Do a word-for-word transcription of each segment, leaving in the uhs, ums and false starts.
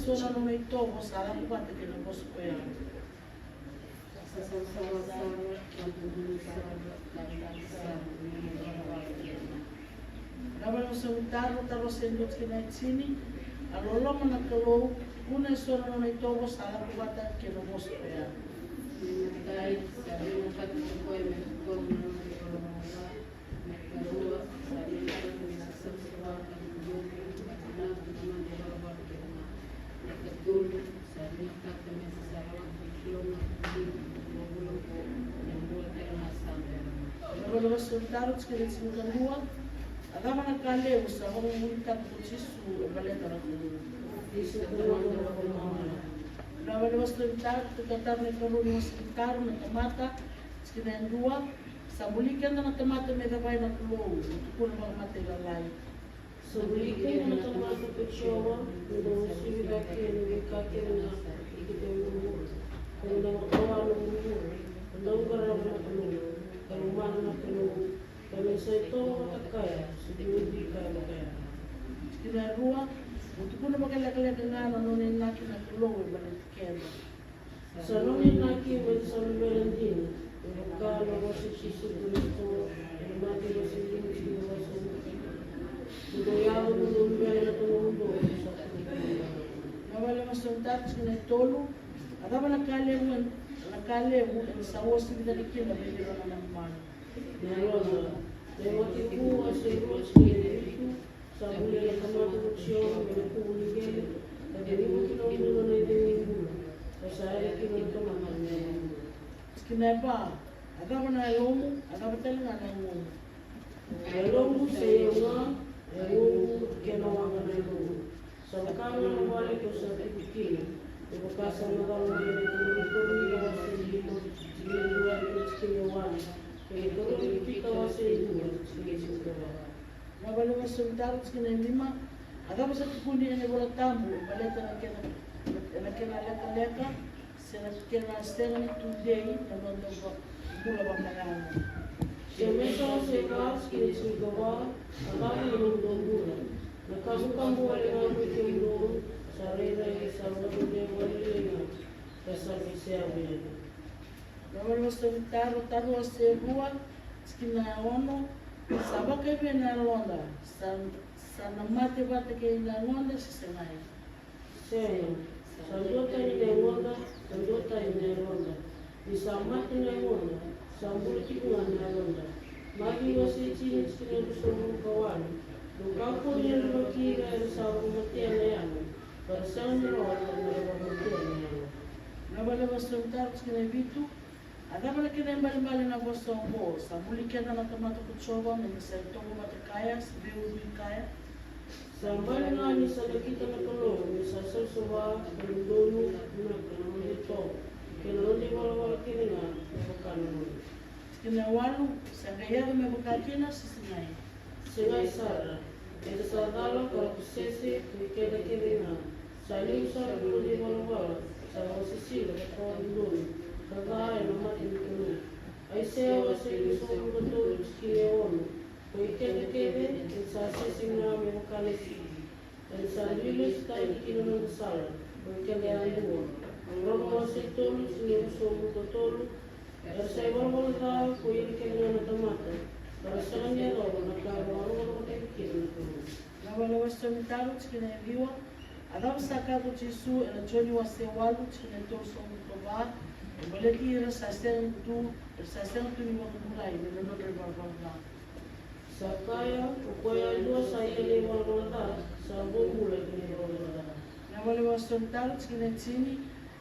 So na nona itovo sa lako vata kei na vosa koya. Sa savasava sara, sa bubului sara, sa bubului sara. Na vale vosa ni taro, taro se dua tikina e tini. A loloma na Kalou, tukuna e so na nona itovo sa lako vata kei na vosa koya. Ni matai, sa vinakata ko koya me tukuna na nona itovo. Na vale vosa ni taro, tikina e tinikadua. A cava na ka levu sa vakavuvulitaka ko Jisu e baleta na Kalou? Na vale vosa ni taro, tukataro na ikarua ni vosa ni taro na tamata, tikina e dua. Sa buli keda na tamata me cavai na Kalou, me tukuna vakamatailalai. Sa buli keda na tamata ko Jiova, me da uasivi cake ena veika kece ga e keitou vuravura, ka me da vakawati na vuravura, ka dau qarava na Kalou, ka lomana na Kalou, ka me sa itovo vata kaya, se dua e dui kaya vata kaya. Tikina e rua, mo tukuna vakalekaleka ga na nona inaki na Kalou e baleti keda. Sa nona inaki me da sa luvena dina, me vaka na vosa i Jisu Karisito ena Maciu wase lima, tikina e ruasagavulu ka tolu. Ni ko yaco mo dou luvena na tamamudou sa tukuna. Na vale vosa ni taro, tikina e tolu. A cava na ka levu, na ka levu eda sa uasivi cake kina vei ira na manumanu? Na yalona. Na iwativu wase rua, tikina e vitu. Sa bulia na tamata ko Jiova mai na kuvu ni qele, ka cegu kina na bula na icegu ni bula, ka sa yali kina na tamata na icegu ni bula. Tikina e va. A cava na yalomu, a cava tale ga na yagomu? Na yaloqu sa i au ga, na yagoqu kei na waqa na yaloqu. Sa vaka ga na vale kau sa tiko kina, me vaka sa macala mai na iKorinitoni wase lima, tikina e dua kei na tikina e walu, kei na iKorinita wase e dua, tikina e tinikava. Na vale vosa ni taro, tikina e lima. A cava sa tukuni ena iVola Tabu e baleta na kena, na kena lekaleka, se na kena sega ni tudei na noda va-, bula vakayalo? Jemesa wase va, tikina e tinikava. A cava na nomudou bula? Na kabukabu wale ga vei kemudou, sa rairai sa vakadodonu wale ga, ka sa qai seavu yani. Na vale vosa ni taro, taro wase rua, tikina e ono. Sa vakaevei na yaloda? Sa, sa na mate vata kei na yagoda se segai? Sega, sa duatani na yagoda, sa duatani na yaloda. Ni sa mate na yagoda, sa bula tiko ga na yaloda. Maciu wase tini, tikina e ruasagavulu ka walu. Dou kakua ni yalololotaki ira era sa vakamatea na yago, ka ra sega ni rawa ni ra vakamatea na yago. Na vale vosa ni taro, tikina e vitu. A cava na kena ibalebale na vosa oqo? Sa buli keda na tamata ko Jiova me da sa itovo vata kaya, se veiucui kaya? Sa bale ga ni sa nakita na Kalou me sa savasava ka dodonu vinaka na noda itovo kei na noda ivalavala kece ga me vaka na noda. Tikina e walu. Sa qai yaco me vaka kina se segai? Segai sara. Eda sa cala ka lako sese, kei keda kece ga. Sa levu sara na noda ivalavala sa vakasisila ka dodonu ka ca ena mata ni Kalou. Aisea wase ruasagavulu ka tolu, tikina e ono. Koi keda kece eda sa sese ga me vaka na sipi. Eda sa dui lesutaki ki na noda sala, koi keda yadua. Roma wase tolu, tikina e ruasagavulu ka tolu. Era sa ivalavala ca ko ira kece ga na tamata, ka ra sega ni yacova na ka era vakarokorokotaki kina na Kalou. Na vale vosa ni taro, tikina e ciwa. A cava sa kaya ko Jisu ena Joni wase walu, tikina e tolusagavulu ka va, me baleti ira sa sega tu, era sa sega tu ni vakabulai mai na nodra ivalavala ca? Sa kaya, ko koya yadua sa ia na ivalavala ca, sa bobula ki na ivalavala ca. Na vale vosa ni taro, tikina e tini.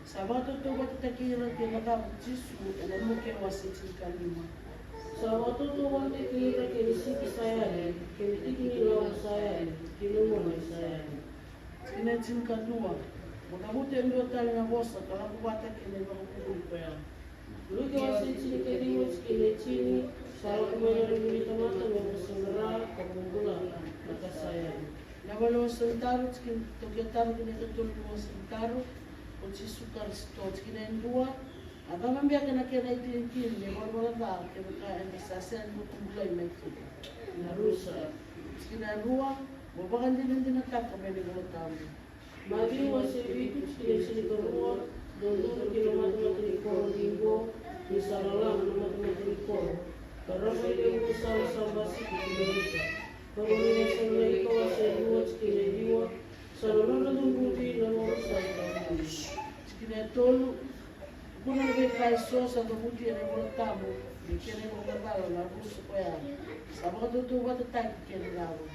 Sa vakatautauvatataki ira kei na cava ko Jisu ena Luke wase tinikalima? Sa vakatautauvatataki ira kei na sipi sa yali, kei na tiki ni lavo sa yali, kei na gone sa yali. Tikina e tinikadua. Mo cavuta e dua tale na vosa ka lako vata kei na ivakavuvuli koya. Luke wase tinikaciwa, tikina e tini. Sa lako mai na Luve ni tamata me vakasaqara ka bobula na ka sa yali. Na vale vosa ni taro, tikina, taukei taro ki na ikatolu ni vosa ni taro, ko Jisu Karisito. Tikina e dua. A cava beka na kena itinitini ni ivalavala ca kevaka eda sa sega ni vakabulai mai kina? Na rusa. Tikina e rua. Mo vakadinadinataka mai na iVola Tabu. Maciu wase vitu tikina e tinikarua. Dodonu ki na matamata ni koro qiqo, ni sa lalana na matamata ni koro, ka raba e levu ni sala sa basika ki na rusa. Ka rau na yasana na Luke wase rua tikina e ciwa. Sa na nodra cavuti na nodra sala ka vuki. Tikina e tolu. Vuna na veika eso sa cavuti ena iVola Tabu, ni kena ivakacala na rusa koya sa vakatautauvatataki kei na cava?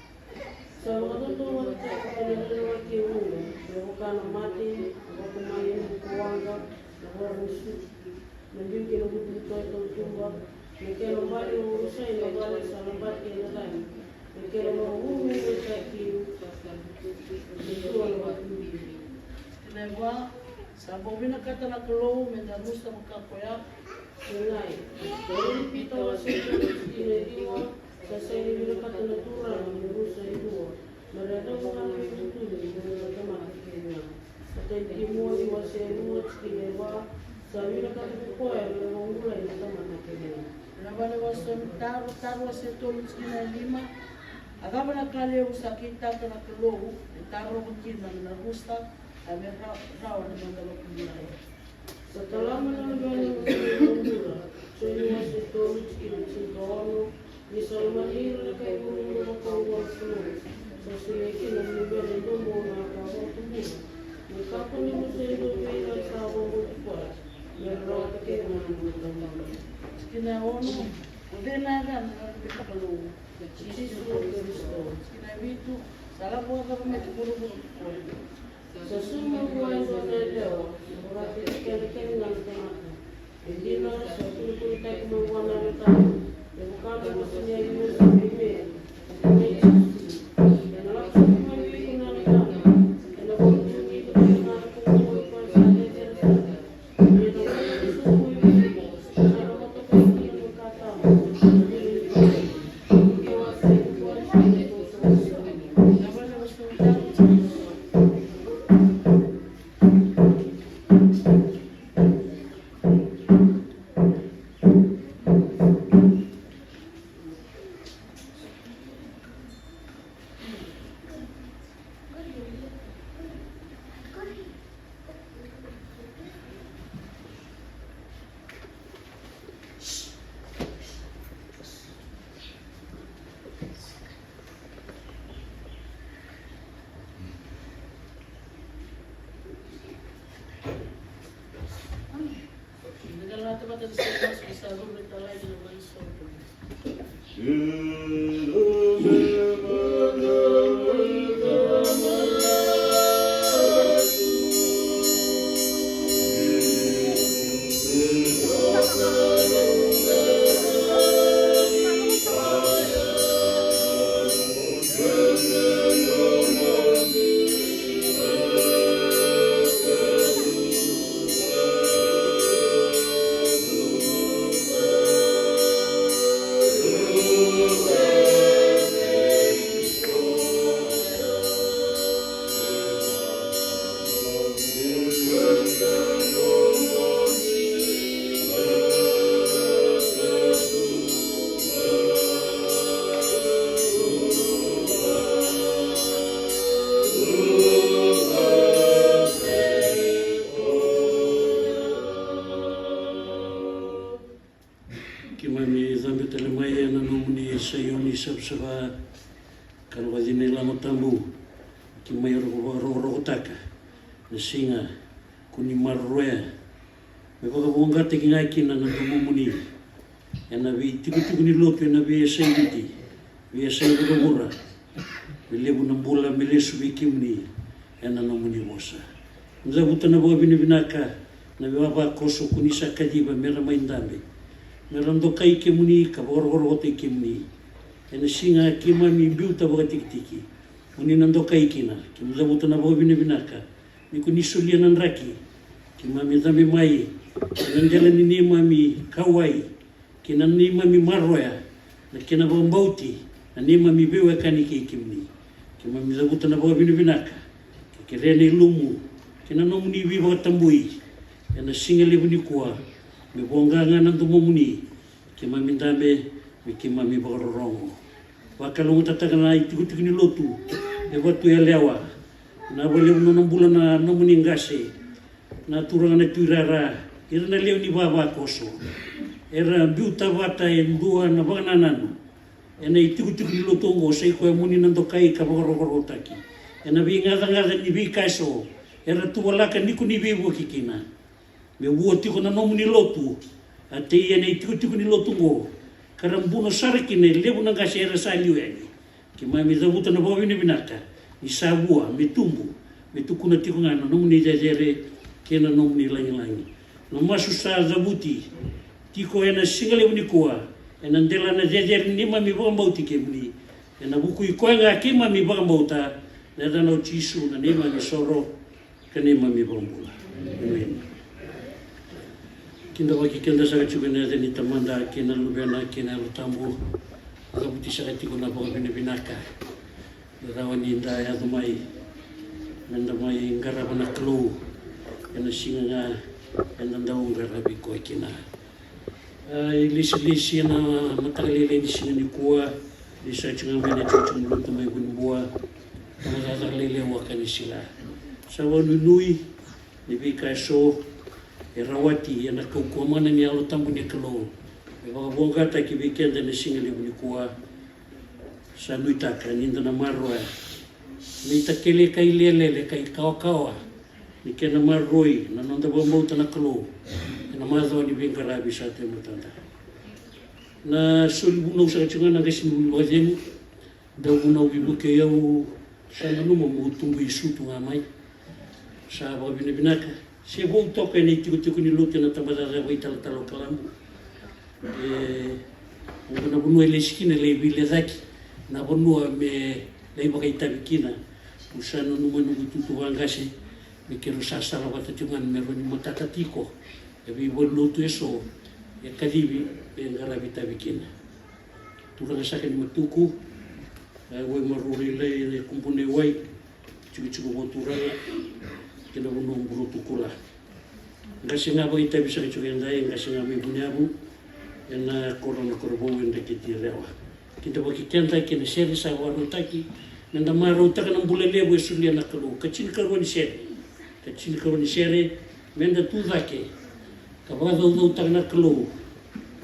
Sa vakatautauvatataki kei na rerevaki e vuqa, me vaka na mate, na vakamai ena bukawaqa, na vara ni sucu, na biu ki na butobuto e tautuba, na kena bale, na urusai na vale sa labati ena cagi, na kena vakavurevure e tau, na tua na vakavuvuli. Kena va, sa bau vinakata na Kalou me da rusa vaka koya? Segai. Karua ni Pita wase tolu tikina e ciwa. Sa sega ni vinakata na Turaga me rusa e dua, me ra yaco ga na veivutuni mai na tamata kece ga. Matai ni Timoci wase rua tikina e va. Sa vinakata ko koya me ra vakabulai na tamata kece ga. Na vale wase ni taro, taro wase tolu tikina e lima. A cava na ka levu sa kitaka na Kalou me tarova kina na rusa, a me ra-, rawa ni noda vakabulai? Sa tala mai na luvena na Kalou, Joni wase tolu tikina tinikaono. Ni sa lomani ira na kai vuravura vakaoqo na Kalou, sa solia kina na luvena e dua bau na ka vakatubura, me kakua ni rusa e dua vei ira sa vakabauti koya, me ra rawata kece na nona vunau. Tikina e ono. O cei na yacana na luvena na Kalou? Jisu Karisito. Tikina e vitu. Sa lako vakacava mai ki vuravura ko koya? Sa sucu mai vua e dua na yalewa, me vakataki keda kece ga na tamata. E dina, sa kunekunetaki mai vua na Yalo Tabu, me vaka na vosa ni agilosi vei Meri, na tamai Jisu. Ena lako sobu mai vei iko na Yalo Tabu, ena vakavulici iko kei na ka ko koya sa lecere sara. Keimami cabe tale mai ena nomuni Saioni savasava, ka na vacina i Lagatabu. Keimami vakarokorokotaka na siga ko ni maroroya, me vakavoqataki ga kina na domomuni ena veitikotiko ni lotu, ena veiyasai Viti, veiyasai vuravura. Me levu na bula me lesu vei kemuni ena nomuni vosa. Me cavuta na vakavinavinaka na veivavakoso ko ni sa kaciva me ra mai dabe, me ra dokai kemuni ka vakarokorokotaki kemuni. Ena siga keimami biuta vakatikitiki, mo ni na dokai kina. Keimami cavuta na vakavinavinaka ni ko ni solia na draki keimami cabe mai ena dela ni neimami kauwai kei na neimami maroroya, na kena vakabauti na neimami veiwekani kei kemuni. Keimami cavuta na vakavinavinaka, ka kerea na ilumu kei na nomuni veivakatabui ena siga levu nikua, me voqa ga na domomuni. Keimami dabe me keimami vakarorogo. Vakalougatataka na itikotiko ni lotu e Vatuyalewa, Na vakalevu nona bula na nomuni qase, na turaga na Tui Rara, ira na lewe ni vavakoso. Era biuta vata e dua na vakanananu ena itikotiko ni lotu oqo, sa i koya mo ni na dokai ka vakarokorokotaki ena veigacagaca ni veika eso era tuvalaka ni ko ni veivuke kina. Me vua tiko na nomuni lotu, a tei ena itikotiko ni lotu oqo, ka ra buno sara kina e levu na qase era sa liu yani. Keimami cavuta na vakavinavinaka ni sa vua me tubu, me tukuna tiko ga na nomuni cecere kei na nomuni lagilagi. Na masu sa cavuti tiko ena siga levu nikua, ena dela na cecere ni neimami vakabauti kemuni, ena vuku i koya ga keimami vakabauta, na yacana o Jisu na neimami soro ka neimami vakabula. Emeni. Kidavaki keda saka tiko ena yaca ni Tamada kei na Luvena kei na Yalo Tabu. Cavuti saka tiko na vakavinavinaka. Na rawa ni da yaco mai, me da mai qarava na Kalou ena siga ga eda dau qaravi koya kina. A, ilesilesi ena mataka lailai ni siga nikua, ni sa tiko ga mai na tiko ni lotu mai Vunibua, na cakacaka lailai waka ni sila. Sa vakanuinui ni veika eso e rawati ena kaukauwa mana ni Yalo Tabu ni Kalou me vakavoqataki vei keda ena siga levu nikua. Sa nuitaka ni da na maroroya me itakele ka ilelele ka ikawakawa ni kena maroroi na noda vakabauta na Kalou ena macawa ni veiqaravi sa tu e matada. Na soli vunau saka tiko ga na qase ni vuli vakacegu, dau vunau veivuke, au sa nanuma meu tubu i Sutu ga mai. Sa vakavinavinaka. Se vou toka ena itikotiko ni lotu ena tabacakacaka vakaitalatala o Kalabu. E, oqo na vanua e lesi kina, lai veilecaki na vanua me lai vakaitavi kina. Au sa nanuma noqu itutu vaqase me keirau sa salavata tiko ga me rawa ni matata tiko e veivalenilotu eso e kacivi me qaravi itavi kina. Turaga saka ni Matuku, e, Waimaroroi, Lai, e, Kubuna i Wai, Tikotiko Vakaturaga kei na vanua o Burotukula. Qase ga vakaitavi saka tiko edai, qase ga mai Vuniyavu, ena koro na Korovou e Dreketi, Rewa. Kidavaki keda kei na sere sa vakarautaki, me da marautaka na bula levu e solia na Kalou. Ka tinikarua ni sere, ka tinikarua ni sere, me da tu cake ka vakacaucautaka na Kalou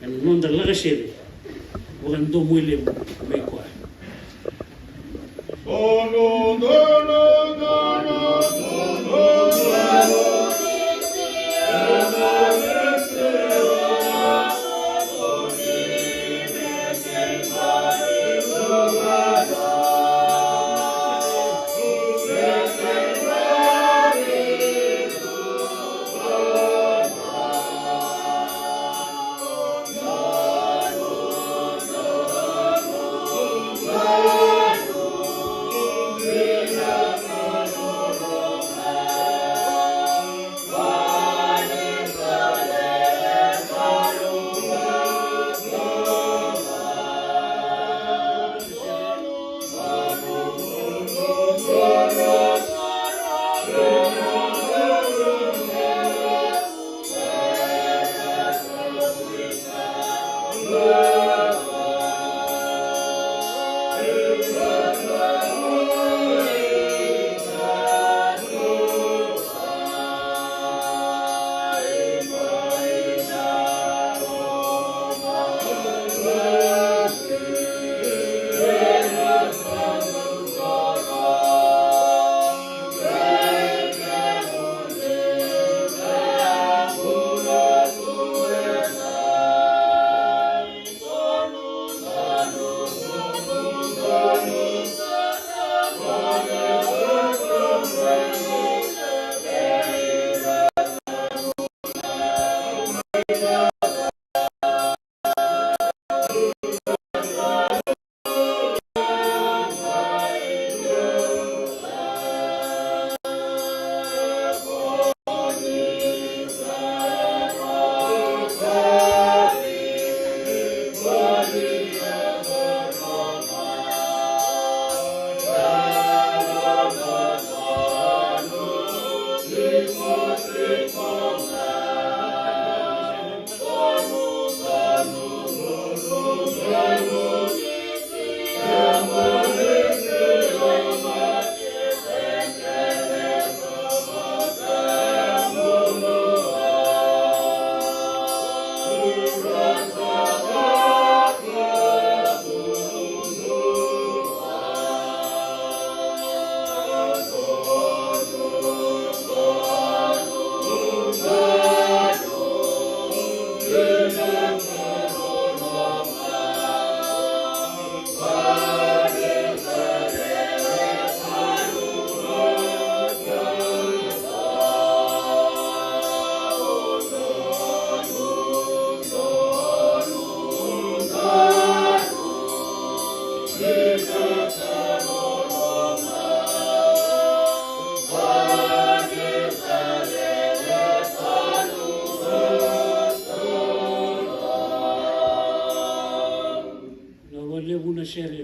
ena noda lagasere vakadomoilevu mai koya.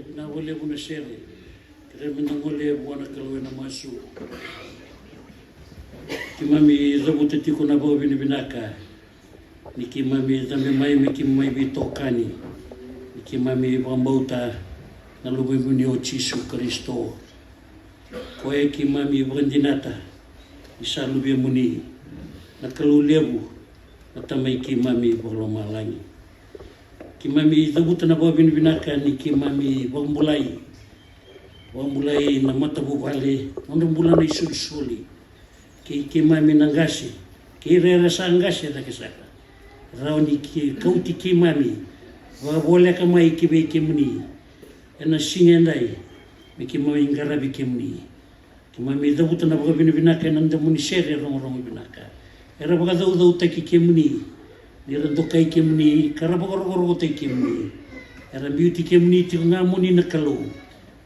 Vinaka vakalevu na sere. Kerea meda gole vua na Kalou ena masu. Keimami cavuta tiko na vakavinavinaka ni keimami cabe mai me keimami veitokani, ni keimami vakabauta na Luvemuni o Jisu Karisito. Koya keimami vakadinata ni sa Luvemuni, na Kalou levu, na Tamai keimami vakalomalagi. Keimami cavuta na vakavinavinaka ni keimami vakabulai, vakabulai na matavuvale, nodra bula na isolisoli, kei keimami na qase, kei ira era sa qase cake sara. Rawa ni ke kauti keimami vakavoleka mai ki vei kemuni ena siga edai, me keimami qaravi kemuni. Keimami cavuta na vakavinavinaka ena nomuni sere rogorogo vinaka. Era vakacaucautaki kemuni, ni ra dokai kemuni ka ra vakarokorokotaki kemuni. Era biuti kemuni tiko ga moni na Kalou.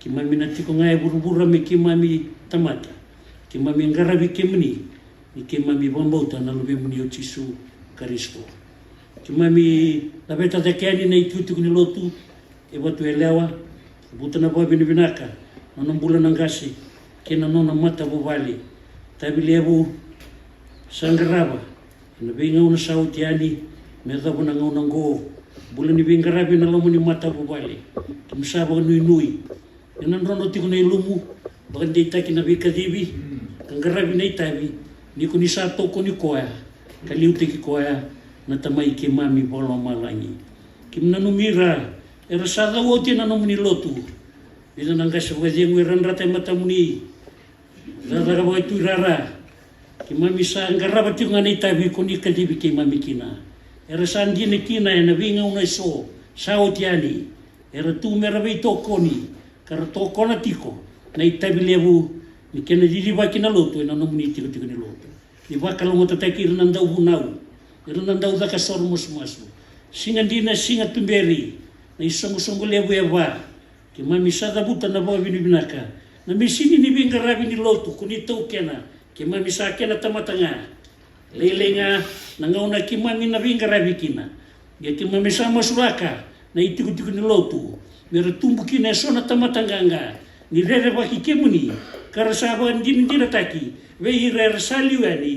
Keimami na tiko ga e vuravura me keimami tamata. Keimami qaravi kemuni, ni keimami vakabauta na Luvemuni o Jisu Karisito. Keimami laveta cake yani na itikotiko ni lotu e Vatuelewa, cavuta na vakavinavinaka, nona bula na qase kei na nona matavuvale. Tavi levu sa qarava ena veigauna sa oti yani me yacova na gauna oqo. Bula ni veiqaravi ena loma ni matavuvale. Keimami sa vakanuinui ni na drodro tiko na ilumu, vakadeitaki na veikacivi, ka qaravi na itavi, ni ko ni sa tokoni koya ka liutaki koya na Tamai keimami vakalomalagi. Keimami nanumi ira era sa cau oti ena nomuni lotu. Vica na qase vakacegu era drata e matamuni, cakacaka vakatuirara. Keimami sa qarava tiko ga na itavi ko ni kacivi keimami kina. Era sa dina kina ena veigauna eso sa oti yani. Era tu mera veitokoni ka ra tokona tiko na itavi levu ni kena cicivaki na lotu ena nomuni itikotiko ni lotu. Ni vakalougatataki ira na dauvunau, ira na daucaka soro masumasu. Siga dina, siga tuberi, na isoqosoqo levu e va. Keimami sa cavuta na vakavinavinaka, na misini ni veiqaravi ni lotu ko ni taukena. Keimami sa kena tamata ga. Lailai ga na gauna keimami na veiqaravi kina. Ia keimami sa masulaka na itikotiko ni lotu me ra tubu kina eso na tamata qaqa ni rerevaki kemuni, ka ra sa vakadinadinataki vei ira era sa liu yani,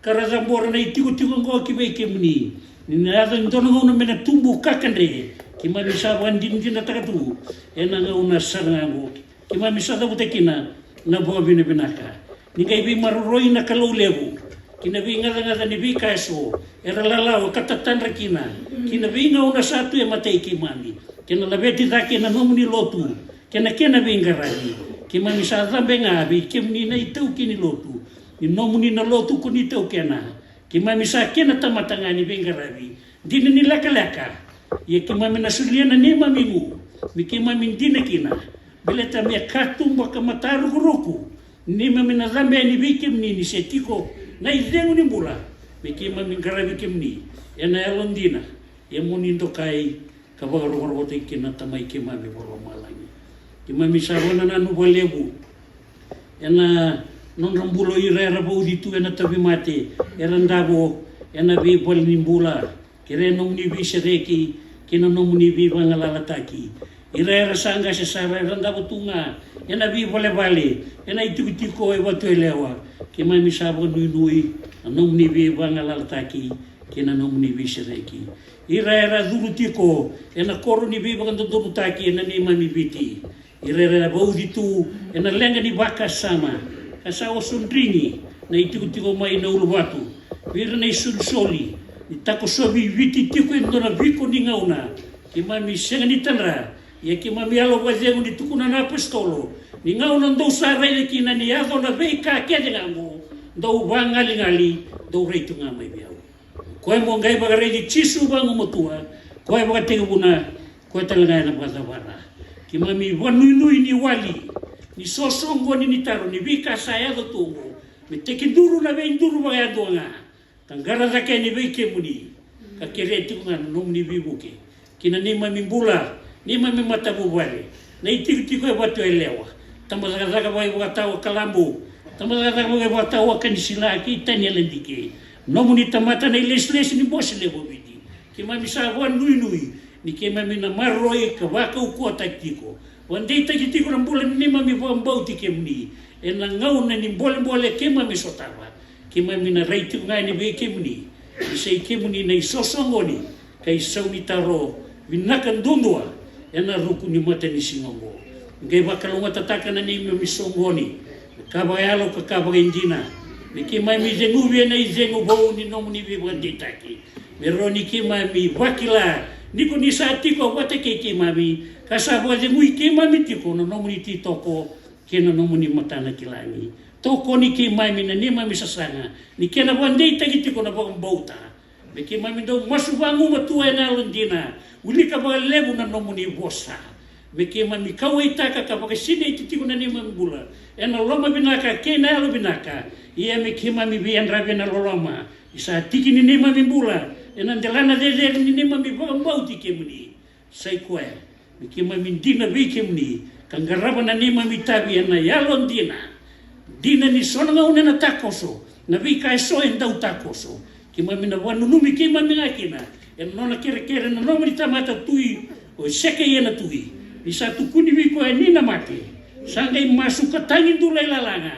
ka ra cabora na itikotiko oqo ki vei kemuni. Ni na yaco e dua na gauna me na tubu ka kadre, keimami sa vakadinadinataka tu ena gauna sara ga oqo. Keimami sa cavuta kina na vakavinavinaka. Ni qai veimaroroi na Kalou levu ki na veigacagaca ni veika eso era lalawa ka tatadra kina ki na veigauna sa tu e matai keimami, kei na laveti cake na nomuni lotu kei na kena veiqaravi. Keimami sa cabe ga vei kemuni na itaukei ni lotu, ni nomuni na lotu ko ni taukena. Keimami sa kena tamata ga ni veiqaravi, dina ni lekaleka. Ia keimami na solia na neimami igu me keimami dina kina, baleta me katuba ka matarukuruku neimami na cabe yani vei kemuni ni se tiko na icegu ni bula, me keimami qaravi kemuni ena yalodina. Ia mo ni dokai ka vakarokorokotaki kina na Tamai keimami vakalomalagi. Keimami sa vakanananu vakalevu ena nodra bula o ira era vauci tu ena tauvimate, era davo ena veivale ni bula. Kerea na nomuni veisereki kei na nomuni veivagalalataki. Ira era sa qase sara era davo tu ga ena veivalevale ena itikotiko e Vatuelewa. Keimami sa vakanuinui na nomuni veivagalalataki kei na nomuni veisereki. Ira era curu tiko ena koro ni veivakadodonutaki ena neimami Viti. Ira era vauci tu ena leqa ni vakasama ka sa osodrigi na itikotiko mai na uluvatu. Vei ira na isolisoli ni takosovi Viti tiko e dua na viko ni gauna. Keimami sega ni tadra, ia keimami yalo vakacegu ni tukuna na apositolo, ni gauna dou sa raica kina ni yaco na veika kece ga oqo, dou vagaligali, dou rai tu ga mai vei au. Koya mo qai vakaraici Jisu vagumatua, koya vakatekivuna, koya tale ga ena vakacavara. Keimami vakanuinui ni wali ni sosoqoni ni taro ni veika sa yaco tu oqo me tekiduru na veiduru vakayadua ga, ka qara cake yani vei kemuni, ka kerea tiko ga na nomuni veivuke ki na neimami bula, neimami matavuvale, na itikotiko e Vatuelewa. Tabacakacaka vakaivakatawa Kalabu, tabacakacaka vakaivakatawa Kanisila kei Taniela Dike, nomuni tamata na ilesilesi ni Bose Levu o Viti. Keimami sa vakanuinui ni keimami na maroroi ka vakaukauwataki tiko Vakadeitaki tiko na bula ni neimami vakabauti kemuni ena gauna ni bolebole keimami sotava. Keimami na rai tiko ga yani vei kemuni, ni sa i kemuni na isosoqoni ka isau ni taro vinaka duadua ena ruku ni matanisiga oqo. Qai vakalougatataka na neimami soqoni, na ka vakayalo ka ka vakaidina, me keimami ceguvi ena icegu vou ni nomuni veivakadeitaki. Me rawa ni keimami vakila ni ko ni sa tiko vata kei keimami, ka sa vakacegui keimami tiko na nomuni ititoko kei na nomuni matanakilagi. Tokoni keimami na neimami sasaga ni kena vakadeitaki tiko na vakabauta. Me keimami dau masu vagumatua ena yalodina, wilika vakalevu na nomuni vosa. Me keimami kauwaitaka ka vakasinaiti tiko na neimami bula ena loma vinaka kei na yalo vinaka. Ia me keimami veiyadravi ena loloma, ni sa tiki ni neimami bula ena delana cecere ni neimami vakabauti kemuni. Sa i koya me keimami dina vei kemuni ka qarava na neimami itavi ena yalodina. Dina ni so na gauna ena takoso na veika eso e dau takoso, keimami na vakananumi keimami ga kina ena nona kerekere na nomuni tamata tui o Esekeia na tui, ni sa tukuni vei koya ni na mate, sa qai masu ka tagidula i lalaga.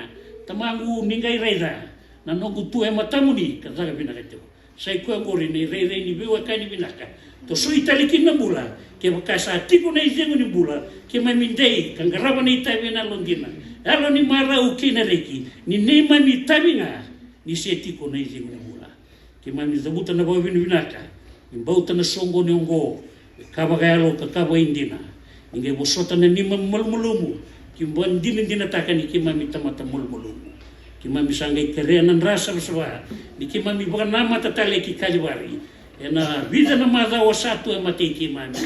Tamaqu, ni qai raica na noqu tu e matamuni ka caka vinaka tiko. Sa i koya oqori na irairai ni veiwekani vinaka. Tosoi tale kina na bula, kevaka sa tiko na icegu ni bula, keimami dei ka qarava na itavi ena yalodina, yalo ni marau kei na reki ni neimami itavi ga, ni se tiko na icegu ni bula. Keimami cavuta na vakavinavinaka ni bauta na soqoni oqo, ka vakayalo ka ka vakaidina. Ni qai vosota na neimami malumalumu, keimami vakadinadinataka ni keimami tamata malumalumu. Keimami sa qai kerea na dra savasava ni keimami vakanamata tale ki Kalivari ena vica na macawa sa tu e matai keimami,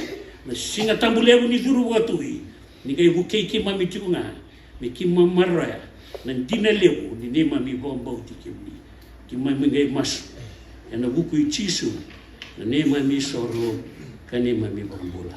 na Siga Tabu levu ni curu vakatui. Ni qai vukei keimami tiko ga me keimami maroroya na dina levu ni neimami vakabauti kemuni. Keimami qai masu ena vuku i Jisu, na neimami isoro ka neimami iVakabula.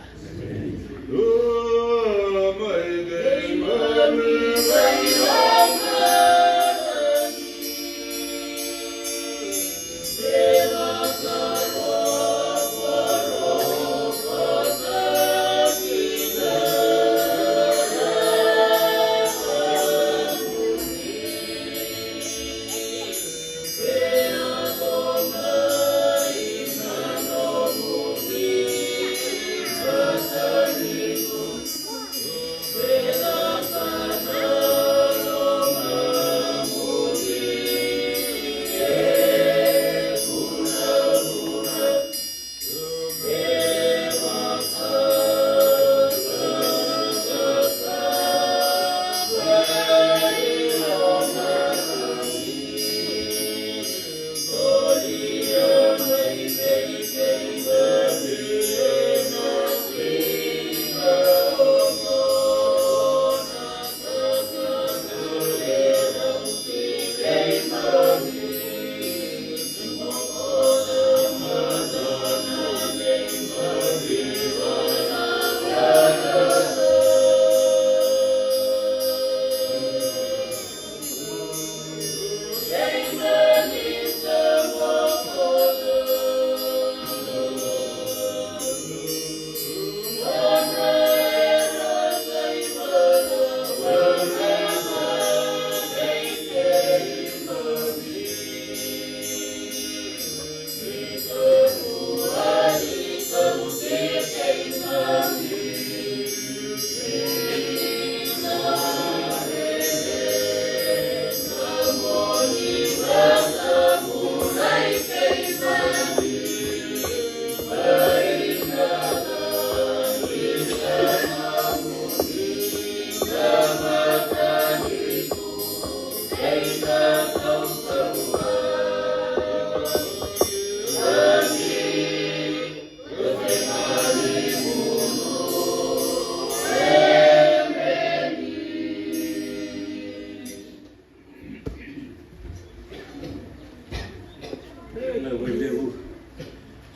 Na vailevu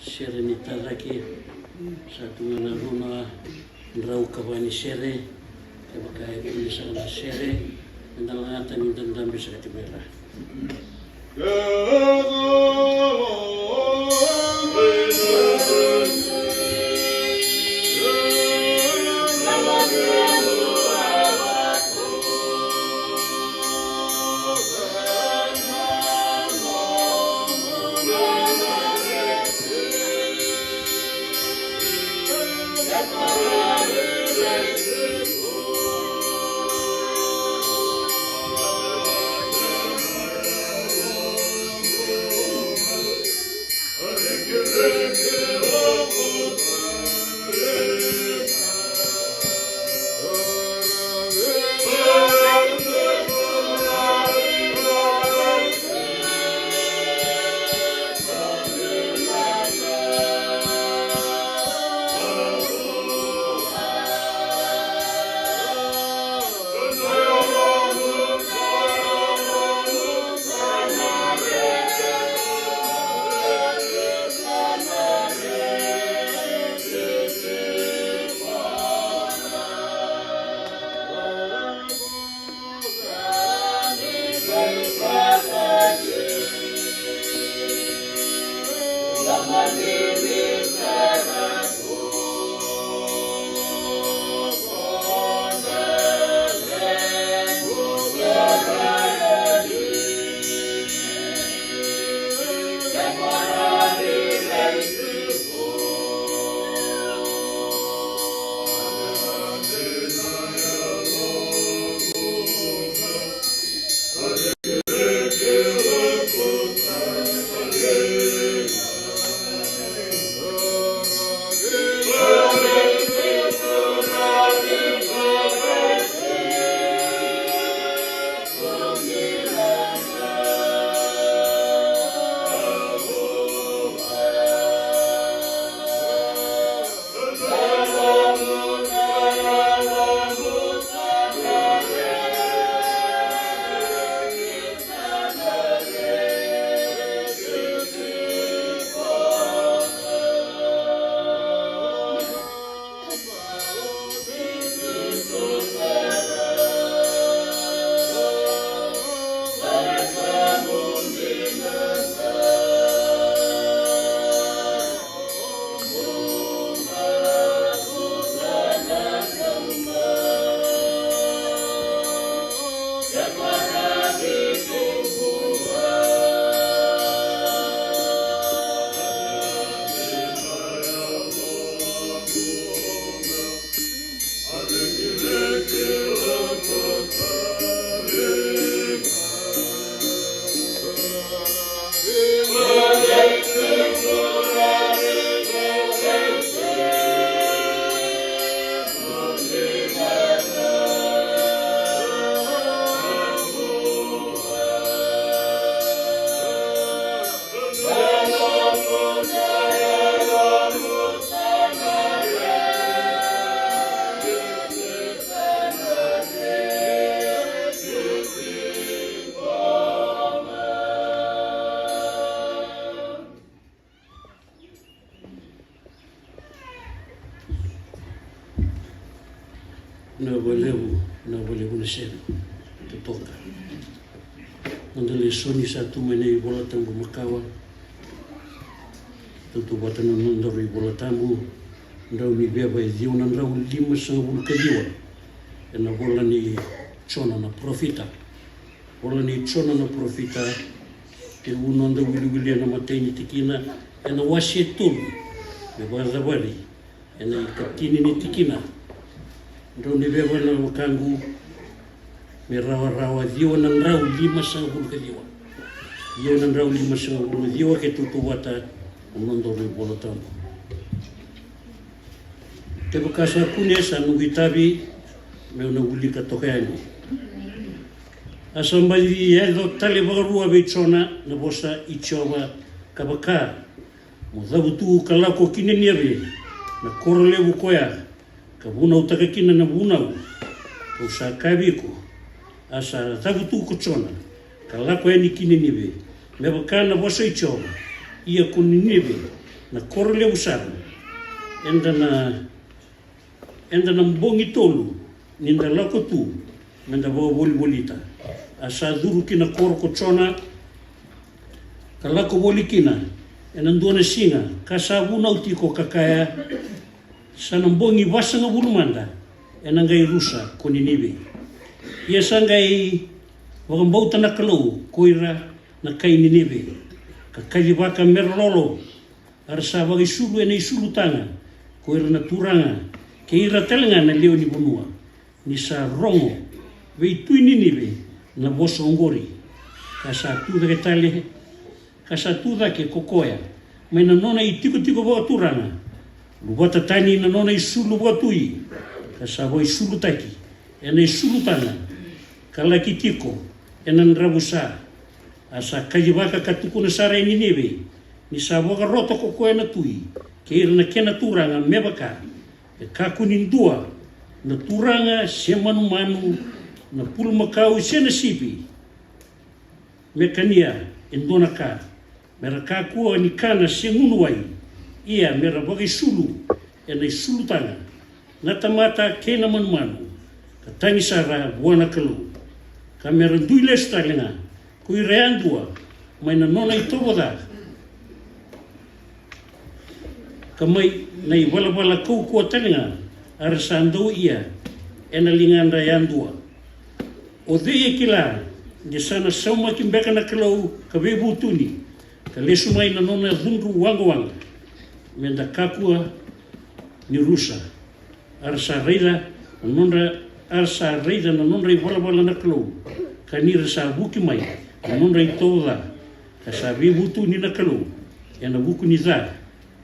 sere ni taraki, sa tu ga na rua na drau ka va ni sere. Kevaka e kune saka na sere, me da lagata ni da dabe saka tiko mai ra. Na valevu, na valevu na sere totoka. Noda lesoni sa tu mai na iVola Tabu makawa. Tautauvata na nodaru iVola Tabu, Drau ni Veva e ciwa na drau limasagavulu ka ciwa. Ena vola nei Jona na parofita. Vola nei Jona na parofita. Tekivu noda wiliwili ena imatai ni tikina, ena wase e tolu me vakacavari ena ikatini ni tikina. Drau ni Veva na wekaqu, me rawarawa, ciwa na drau limasagavulu ka ciwa. Ciwa na drau limasagavulu ka ciwa, ke tautauvata na nodaru iVola Tabu. Kevaka sa kunea, sa noqu itavi meu na wilika toka yani. A sa baci yaco tale vakarua vei Jona na vosa i Jiova, ka vaka, Mo cavutu ka lako ki Ninive, na koro levu koya ka vunautaka kina na vunau ka'u sa kaya vei iko. A sa cavutu ko Jona ka lako yani ki Ninive, me vaka na vosa i Jiova. Ia ko Ninive na koro levu sara, eda na eda na bogi tolu ni da lako tu me da vakavolivolita. A sa curu ki na koro ko Jona ka lako voli kina ena dua na siga, ka sa vunau tiko, ka kaya, sa na bogi vasagavulu mada ena qai rusa ko Ninive. Ia sa qai vakabauta na Kalou ko ira na kai Ninive, ka kacivaka me ra lolo. A ra sa vakaisulu ena isulu taga ko ira na turaga kei ira tale ga na lewe ni vanua, ni sa rogo vei tui Ninive na vosa oqori. Ka sa tu cake tale, ka sa tu cake ko koya mai na nona itikotiko vakaturaga, luvata tani na nona isulu vakatui, ka sa vakaisulutaki ena isulu taga, ka laki tiko ena dravusa. A sa kacivaka ka tukuna sara e Ninive, ni sa vakarota ko koya na tui kei ira na kena turaga, me vaka, e kakua ni dua na turaga se manumanu, na pulumakau se na sipi, me kania e dua na ka, me ra kakua ni kana se gunu wai. Ia me ra vakaisulu ena isulu taga na tamata kei na manumanu, ka tagi sara vua na Kalou. Ka me ra dui lesu tale ga ko ira yadua mai na nona itovo ca, ka mai na ivalavala kaukauwa tale ga a ra sa dau ia e na ligadra yadua. O cei e kila ni sa na saumaki beka na Kalou ka veivutuni, ka lesu mai na nona cudru waqawaqa? Me da kakua ni rusa. A ra sa raica na nodra, a ra sa raica na nodra ivalavala na Kalou, ka ni ra sa vuki mai na nodra itovo ca, ka sa veivutuni na Kalou e na vuku ni ca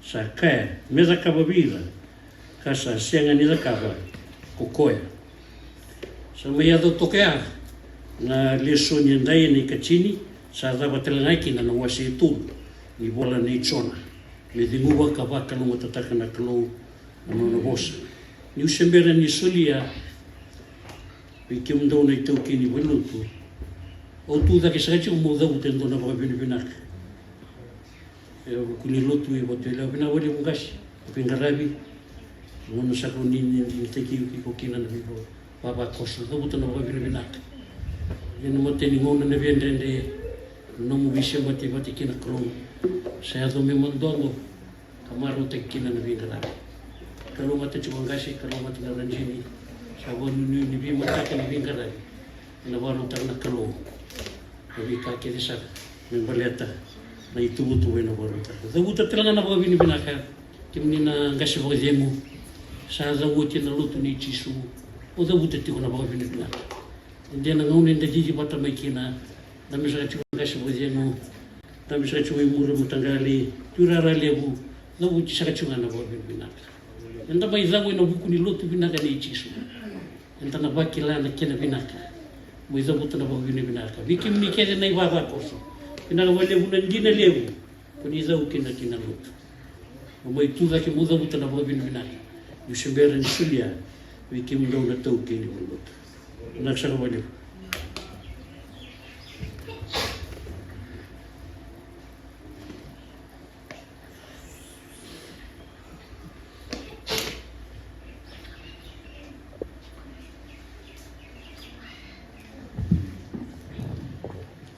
sa kaya me cakava vei ira, ka sa sega ni cakava ko koya. Sa mai yaco toka ya na lesoni e dai e na ikatini, sa cava tale ga kina na wase e tolu ni vola nei Jona, me ceguva ka vakalougatataka na Kalou na nona vosa. Niu se bera ni solia vei kemudou na itaukei ni valenilotu, au tu cake saka tiko meu cavuta e dua na vakavinavinaka. E vuku ni lotu e Vatuelewa, vinaka vakalevu qase, veiqaravi. Gauna saka o ni, ni, ni tiki iko kina na veivavakoso, cavuta na vakavinavinaka. Ia na matai ni gauna na veidredre, na nomu veisemati vata kei na Kalou, sa yaco me madodo ka marautaki kina na veiqaravi. Kalougata tiko qase, kalougata na radini. Sa vakanuinui ni veimataka ni veiqaravi e na vakarautaka na Kalou na veika kece sara me baleta na ituvatuva e na vakarautaka. Cavuta tale ga na vakavinavinaka kemuni na qase vakacegu. Sa cau oti na lotu nei Jisu, o cavuta tiko na vakavinavinaka. E dua na gauna eda cici vata mai kina, dabe saka tiko qase vakacegu, dabe saka tiko i muri mataqali, tu rara levu, cavuti saka tiko ga na vakavinavinaka. Eda mai cau e na vuku ni lotu vinaka nei Jisu. Eda na vakila na kena vinaka. Mai cavuta na vakavinavinaka vei kemuni kece na ivavakoso. Vinaka vakalevu na dina levu ko ni cau kina ki na lotu. Mo mai tu cake mo cavuta na vakavinavinaka. Niu se bera ni solia vei kemudou na itaukei ni valenilotu. Vinaka saka vakalevu.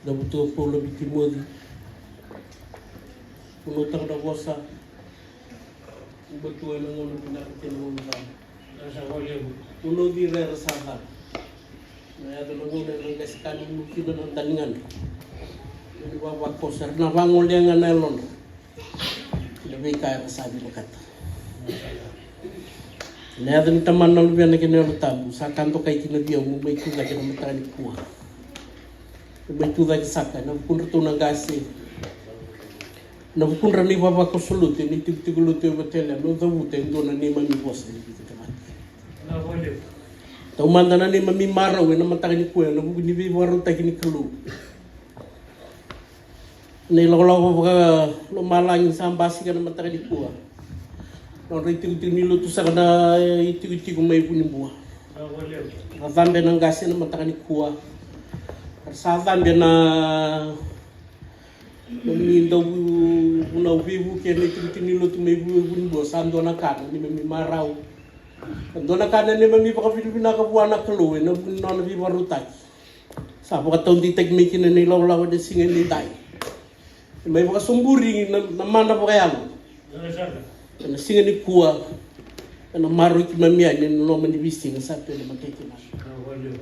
Cavuta o Paula vei Timoci. Vunautaka na vosa. Ubatua e na gauna vinaka kei na gauna ca. Vunauci ira era sa ca. Na yaco na gauna era qai sa ka ni muki na noda ligadra. Ni vavakoso era na vagolea ga na yalodra. Na veika era sa vinakata. Na yaca ni Tamana, na Luvena kei na Yalo Tabu, sa ka dokai kina vei au meu mai tu cake na mataka ni kua. Meu mai tu cake saka na vukudratou na qase, na vukudra na ivavakoso lotu, na itikotiko lotu e Vatuelewa, meu cavuta e dua na neimami vosa ni veikidavaki. Taumada na neimami marau e na mataka ni kua e na vuku ni veivakarautaki ni Kalou. Na ilakolako vakalomalagi sa basika na mataka ni kua. Nodra itikotiko ni lotu saka na itikotiko mai Vunibua. Ra cabe na qase na mataka ni kua. Ra sa cabe na, na ni dau vunau veivuke na itikotiko ni lotu mai Vu-, Vunibua, sa dua na ka na neimami marau. Sa dua na ka na neimami vakavinavinaka vua na Kalou e na vuku ni nona veivakarautaki. Sa vakataudeitaki mai kina na ilakolako e na siga edaidai. E mai vakasoburi na, na mana vakayalo e na siga ni kua. E na maroi keimami yani e na loma ni veisiga sa tu e na matai keimami.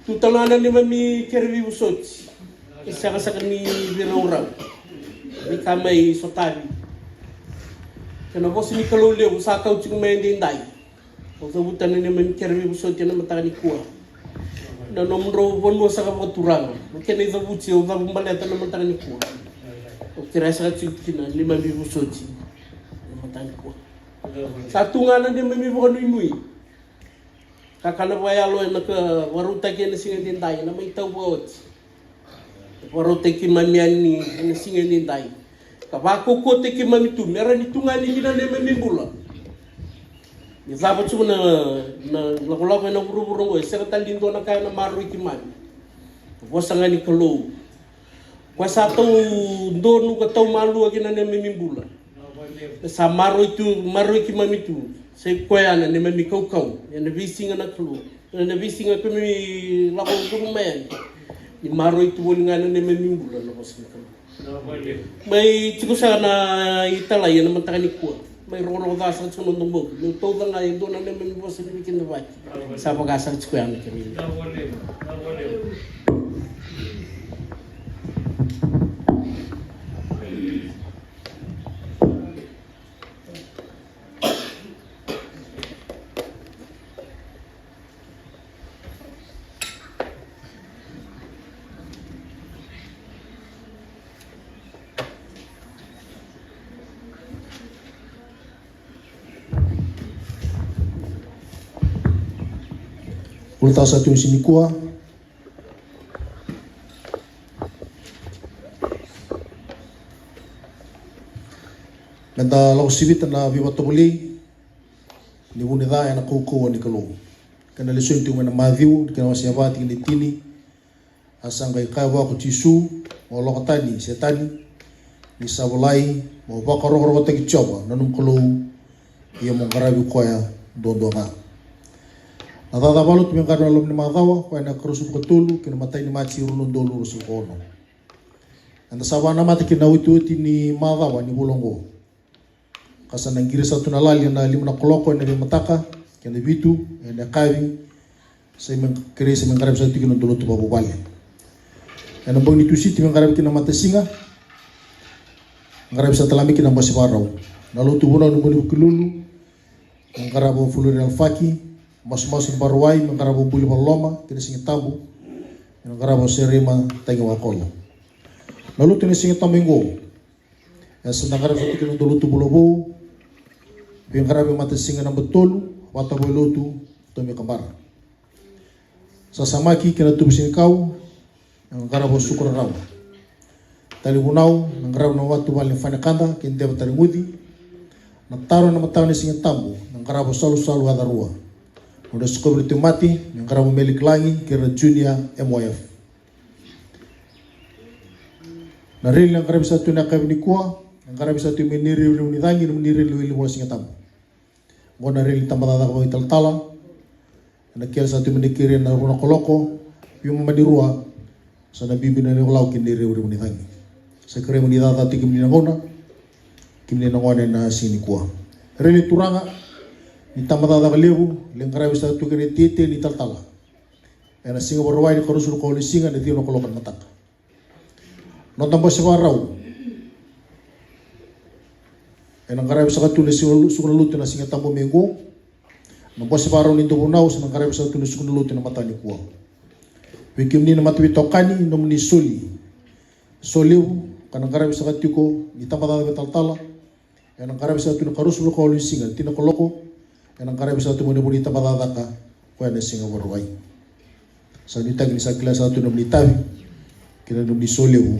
Tu tale ga na neimami kere veivosoti. E sega saka ni veiraurau. Ni ka mai sotavi kei na vosa ni Kalou levu sa kau tiko mai edaidai. Au cavuta na neimami kere veivosoti e na mataka ni kua. Na nomudrau vanua saka vakaturaga, na kena icavuti au cavu baleta na mataka ni kua. Au kerea saka tiko kina na neimami veivosoti e na mataka ni kua. Sa tu ga na neimami vakanuinui. Kakana vakayalo e na ka vakarautaki e na siga edaidai, e na mai tau vakaoti. Vakarautaki keimami yani e na siga edaidai. Ka vakaukauwataki keimami tu me rawa ni tu ga ni dina na neimami bula. Ni cava tiko na, na lakolako e na vuravura oqo, e sega tale ni dua na ka e na maroi keimami. Vosa ga ni Kalou. Koya sa tau donu ka tau malua ki na neimami bula. E sa maroi tu, maroi keimami tu. Sa i koya na neimami kaukauwa e na veisiga na Kalou. E na veisiga keimami lako curuma yani. Ni maroi tu voli ga na neimami bula na vosa ni Kalou. Mai tiko saka na italai ena mataka nikua. Mai rogorogo ca saka tiko na noda bogi. Meu tauca ga e dua na neimami vosa ni veikidavaki. Sa vaka saka tiko ya na kena. Ulutawa sa tu ni siga nikua. Meda lako sivita na veivakatovolei ni vu ni ca ena kaukauwa ni Kalou. Kena lesoni tiko mai na Maciu, kena wase va, tikina e tini. A sa qai kaya vua ko Jisu, mo lako tani Setani, ni sa volai, mo vakarokorokotaki Jiova na nomu Kalou, ia mo qaravi koya duadua ga. Na cakacaka vakalotu me qaravi na loma ni macawa, koya na Karusu vakatolu, kei na matai ni Maji rua na udolu ruasagavulu ka ono. Eda sa vakanamata kina na otioti ni macawa ni vula oqo. Ka sa na qiri sa tu na lali ena lima na kaloko ena veimataka, kei na vitu ena yakavi, sa me kerei sa me qaravi sa tu kina na lotu vakavuvale. Ena bogi ni Tusiti me qaravi kina na matasiga, qaravi sa tale mai kina na bose vakarau. Na lotu vunau ni bogi ni Vukelulu, me qarava o Fulori Alafaki, masumasu ni Vakarauwai, me qarava o Buli Vakaloloma, kei na Siga Tabu, me qarava o Serima Tagi Wakolo. Na lotu ena Siga Tabu oqo, e sa na qaravi sa tu kina na lotu vula vou, veiqaravi matasiga naba tolu, vata vua lotu, Tomi Kabara. Sasamaki kei na tubu senikau, me qarava o Suku Rarawa. Tali vunau, me qarava na watu vale ni Fanekada, kei Deva Tareguci. Na taro ena mataka ni Siga Tabu, me qarava o Salusalu Acarua. Nodra sikovi na tauvimate, me qarava o Meli Kilagi, kei ira na Junior M O F. Na reli na qaravi sa tu ena yakavi nikua, na qaravi sa tu mai Nairevurevu ni Cagi, na nomuni reli ni wili vola Siga Tabu. Qo na reli ni tabacakacaka vakaitalatala, ena kele sa tu mai na kere ena rua na kaloko, veimama ni rua, sa na biubiu na Naivalau ki Nairevurevu ni Cagi. Sa kerei mo ni cakacaka tiko kemuni na gauna, kemuni na gone ena siga nikua. Reli ni Turaga, ni tabacakacaka levu, e qaravi sa tu kei na iteitei ni talatala. Ena Siga Vakarauwai ni karuasagavulu ka walu ni siga, ena ciwa na kaloko ena mataka. Noda bose vakarau. Ena qaravi saka tu na siga, suku na lotu ena Siga Tabu mai oqo. Na bose vakarau ni dauvunau, sa na qaravi saka tu na suku na lotu ena mataka nikua. Vei kemuni na mataveitokani, nomuni soli. Solevu, ka na qaravi saka tiko, ni tabacakacaka vakaitalatala. Ena qaravi sa tu na karuasagavulu ka walu ni siga, tini na kaloko. Ena qaravi sa tu mai na nomuni tabacakacaka, koya na Siga Vakarauwai. Sa nuitaki ni sa kila sa tu na nomuni itavi, kei na nomuni solevu,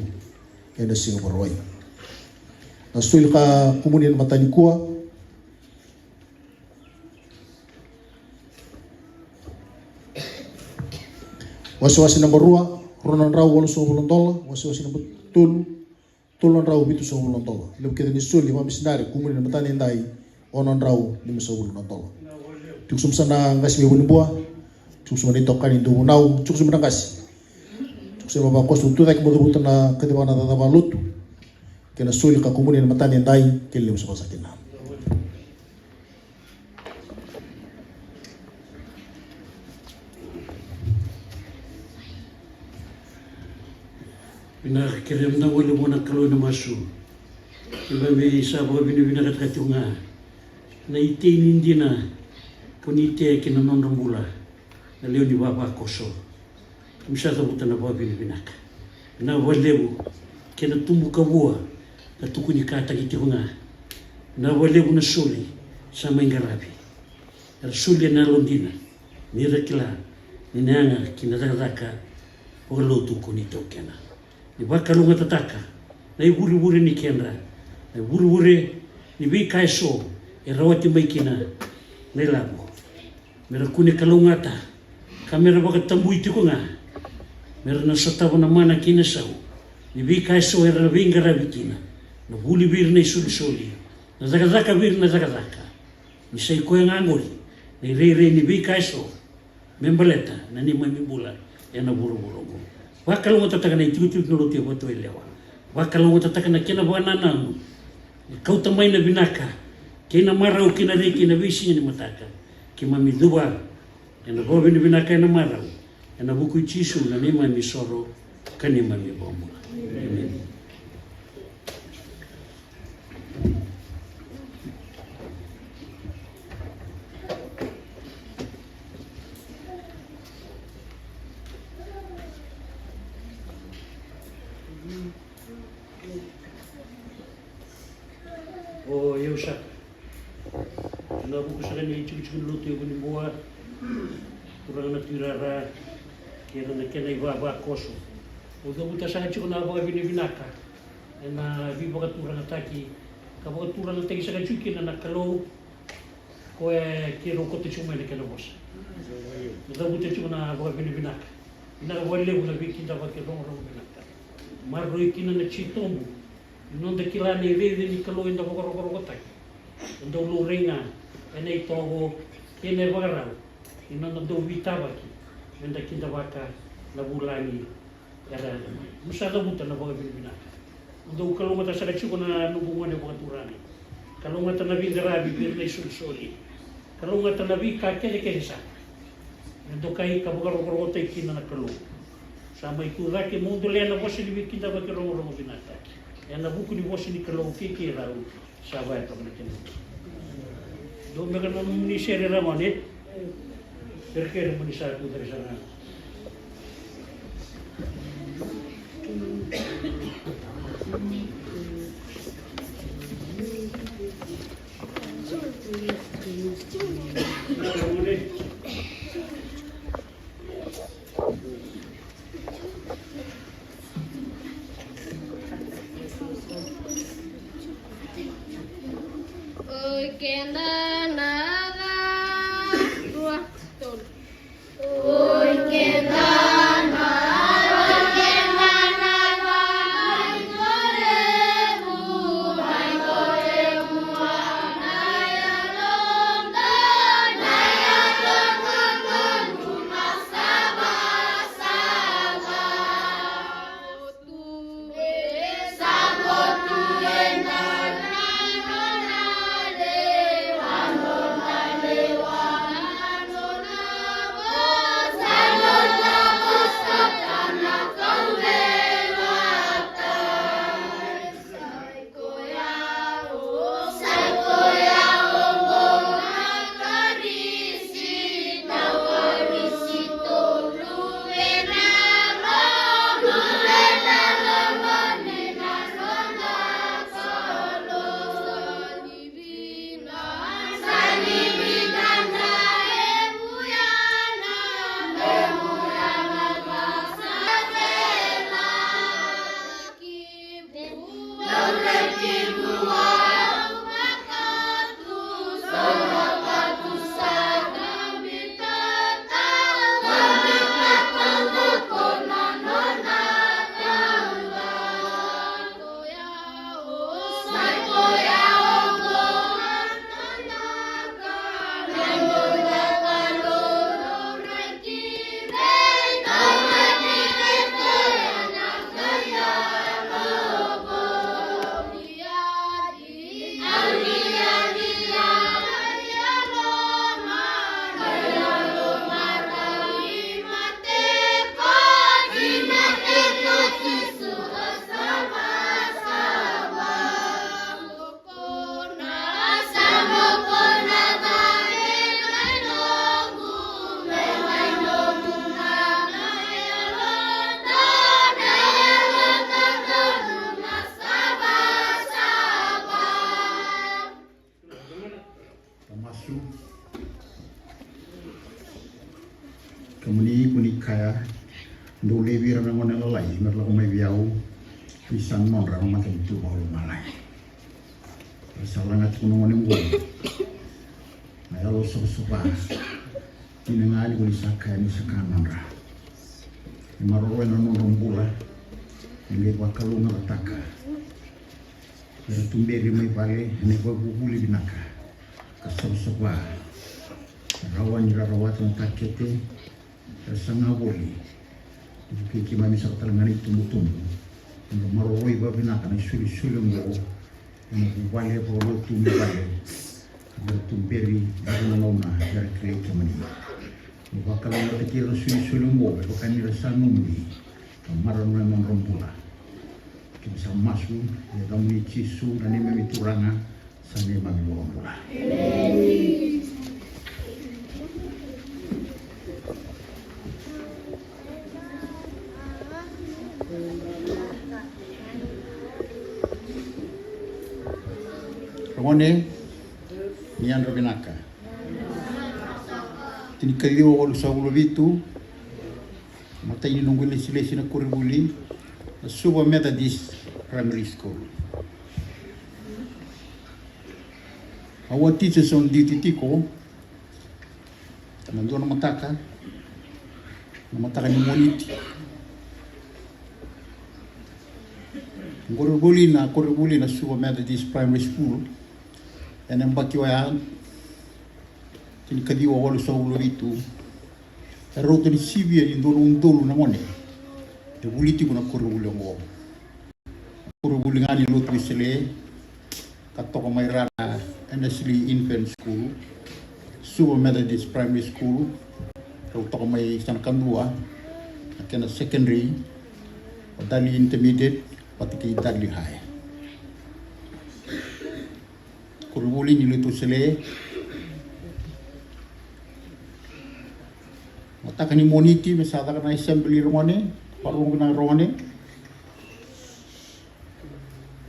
ena Siga Vakarauwai. Na soli ka kumuni ena mataka nikua. Wasewase naba rua, rua na drau walusagavulu na dola, wasewase naba tolu, tolu na drau vitusagavulu na dola. Levu kece ni soli vakamisinari kumuni ena mataka nikua, ono na drau limasagavulu na dola. Tiko sobu saka na qase mai Valenibua, tiko sobu na itokani dauvunau, tiko sobu na qase. Tiko sobu vakakoso, tucake mo cavuta na kacivaka na cakacaka vakalotu. Kei na soli ka kumuni ena mataka nikua, kei na levu saka kina. Vinaka, kerea mada wale vua na Kalou ena masu. Keimami sa vakavinavinakataka tiko ga na itei ni dina ko ni tea ki na nodra bula na lewe ni vavakoso. Keimami sa cavuta na vakavinavinaka. Vinaka vakalevu kei na tubu kavua na tukunikataki tiko ga. Vinaka vakalevu na soli sa mai qaravi. Era soli ena yalodina ni ra kila ni na yaga ki na cakacaka vakalotu ko ni taukena. Ni vakalougatataka na ivurevure ni kedra, na ivurevure ni veika eso e rawati mai kina na ilavo. Me ra kune kalougata ka me ra vakatabui tiko ga. Me ra na sotava na mana kei na sau ni veika eso era veiqaravi kina, na vuli vei ira na isolisoli, na cakacaka vei ira na cakacaka. Ni sa i koya ga oqori na irairai ni veika eso me baleta na neimami bula ena vuravura oqo. Vakalougatataka na itikotiko ni lotu e Vatuvai Lewa. vakalougatataka na kena vakanananu, me kauta mai na vinaka kei na marau ki na reki ena veisiga ni mataka. Keimami cuva ena vakavinavinaka ena marau, ena vuku i Jisu na neimami isoro ka neimami iVakabula. Emeni. O yau saka, ena vuku saka ni tikotiko ni lotu e Vunibua, turaga na tuirara kei ira na kena ivavakoso. Au cavuta saka tiko na vakavinavinaka ena veivakaturagataki ka vakaturagataki saka tiko kina na Kalou, koya keirau kauta tiko mai na kena vosa. Au cavuta tiko na vakavinavinaka. Vinaka vakalevu na veikidavaki rogorogo vinaka. Maroroi kina na titobu ni noda kila na irairai ni Kalou eda vakarokorokotaki. E dau laurai ga ena itovo kei na ivakarau ni noda dau veitavaki meda kidavaka na vulagi era yaco mai. Au sa cavuta na vakavinavinaka. Au dau kalougata sara tiko na noqu gone vakaturaga. Kalougata na veiqaravi vei ira na isolisoli. Kalougata na veika kecekece sara me dokai ka vakarokorokotaki kina na Kalou. Sa mai tu cake mo dou lea na vosa ni veikidavaki rogorogo vinaka ena vuku ni vosa ni Kalou kei keirau. Sa vaya toka na kena. Dou beka na nomuni sere ra gone. Kerekere mo ni sa tu cake sara ga. Oi keda na ca, rua, tolu. Oi keda na ca, oi keda na ca, mai korevu, mai korevu, a na yaloda, na yaloda, na savasava. Tamasu. Kemuni ko ni kaya, dou laivi ira na gone lalai me ra lako mai vei au, ni sa nodra na matanitu vakalomalagi. Era sa laga tiko na gone oqo na yalo savasava. Dina ga ni ko ni sa kaya ni sa ka nodra. E maroroi na nodra bula. E qai vakalougatataka. Era tuberi mai vale ena ivakavuvuli vinaka ka savasava. Rawa ni ra rawata na takete. Era saga voli. Vukei keimami sara tale ga na itubutubu. Maroroi vavinaka na isolisoli oqo ena vuvale, vakalotu, me vale. Era tuberi, era nanuma, era kilai kemuni. Ni vakalougatataki ira na isolisoli oqo, vaka ni ra sa nomuni, ka maroroya na nodra bula. Keimami sa masu ena yacamuni Jisu, na neimami Turaga, sa neimami iVakabula. Ragone, ni yadra vinaka. Tinikaciwa walusagavulu vitu. Matai ni noqu ilesilesi na koronivuli na Suva Methodist Primary School. Au a teachers on duty tiko ena dua na mataka, na mataka ni Moniti. Koronivuli na, koronivuli na Suva Methodist Primary School ena yabaki oya, tinikaciwa walusagavulu vitu. E rauta ni sivia ni dua na udolu na gone e vuli tiko na koronivuli oqo. Koronivuli ga ni Lotu Wesele, ka toka mai ra na Annesley Infant School, Suva Methodist Primary School, rau toka mai sa na kadua na kena secondary, o Dali Intermediate vata kei Dali High. Koronivuli ni Lotu Wesele. Mataka ni Moniti me sa caka na assembly, ragone, vakarogo na ragone.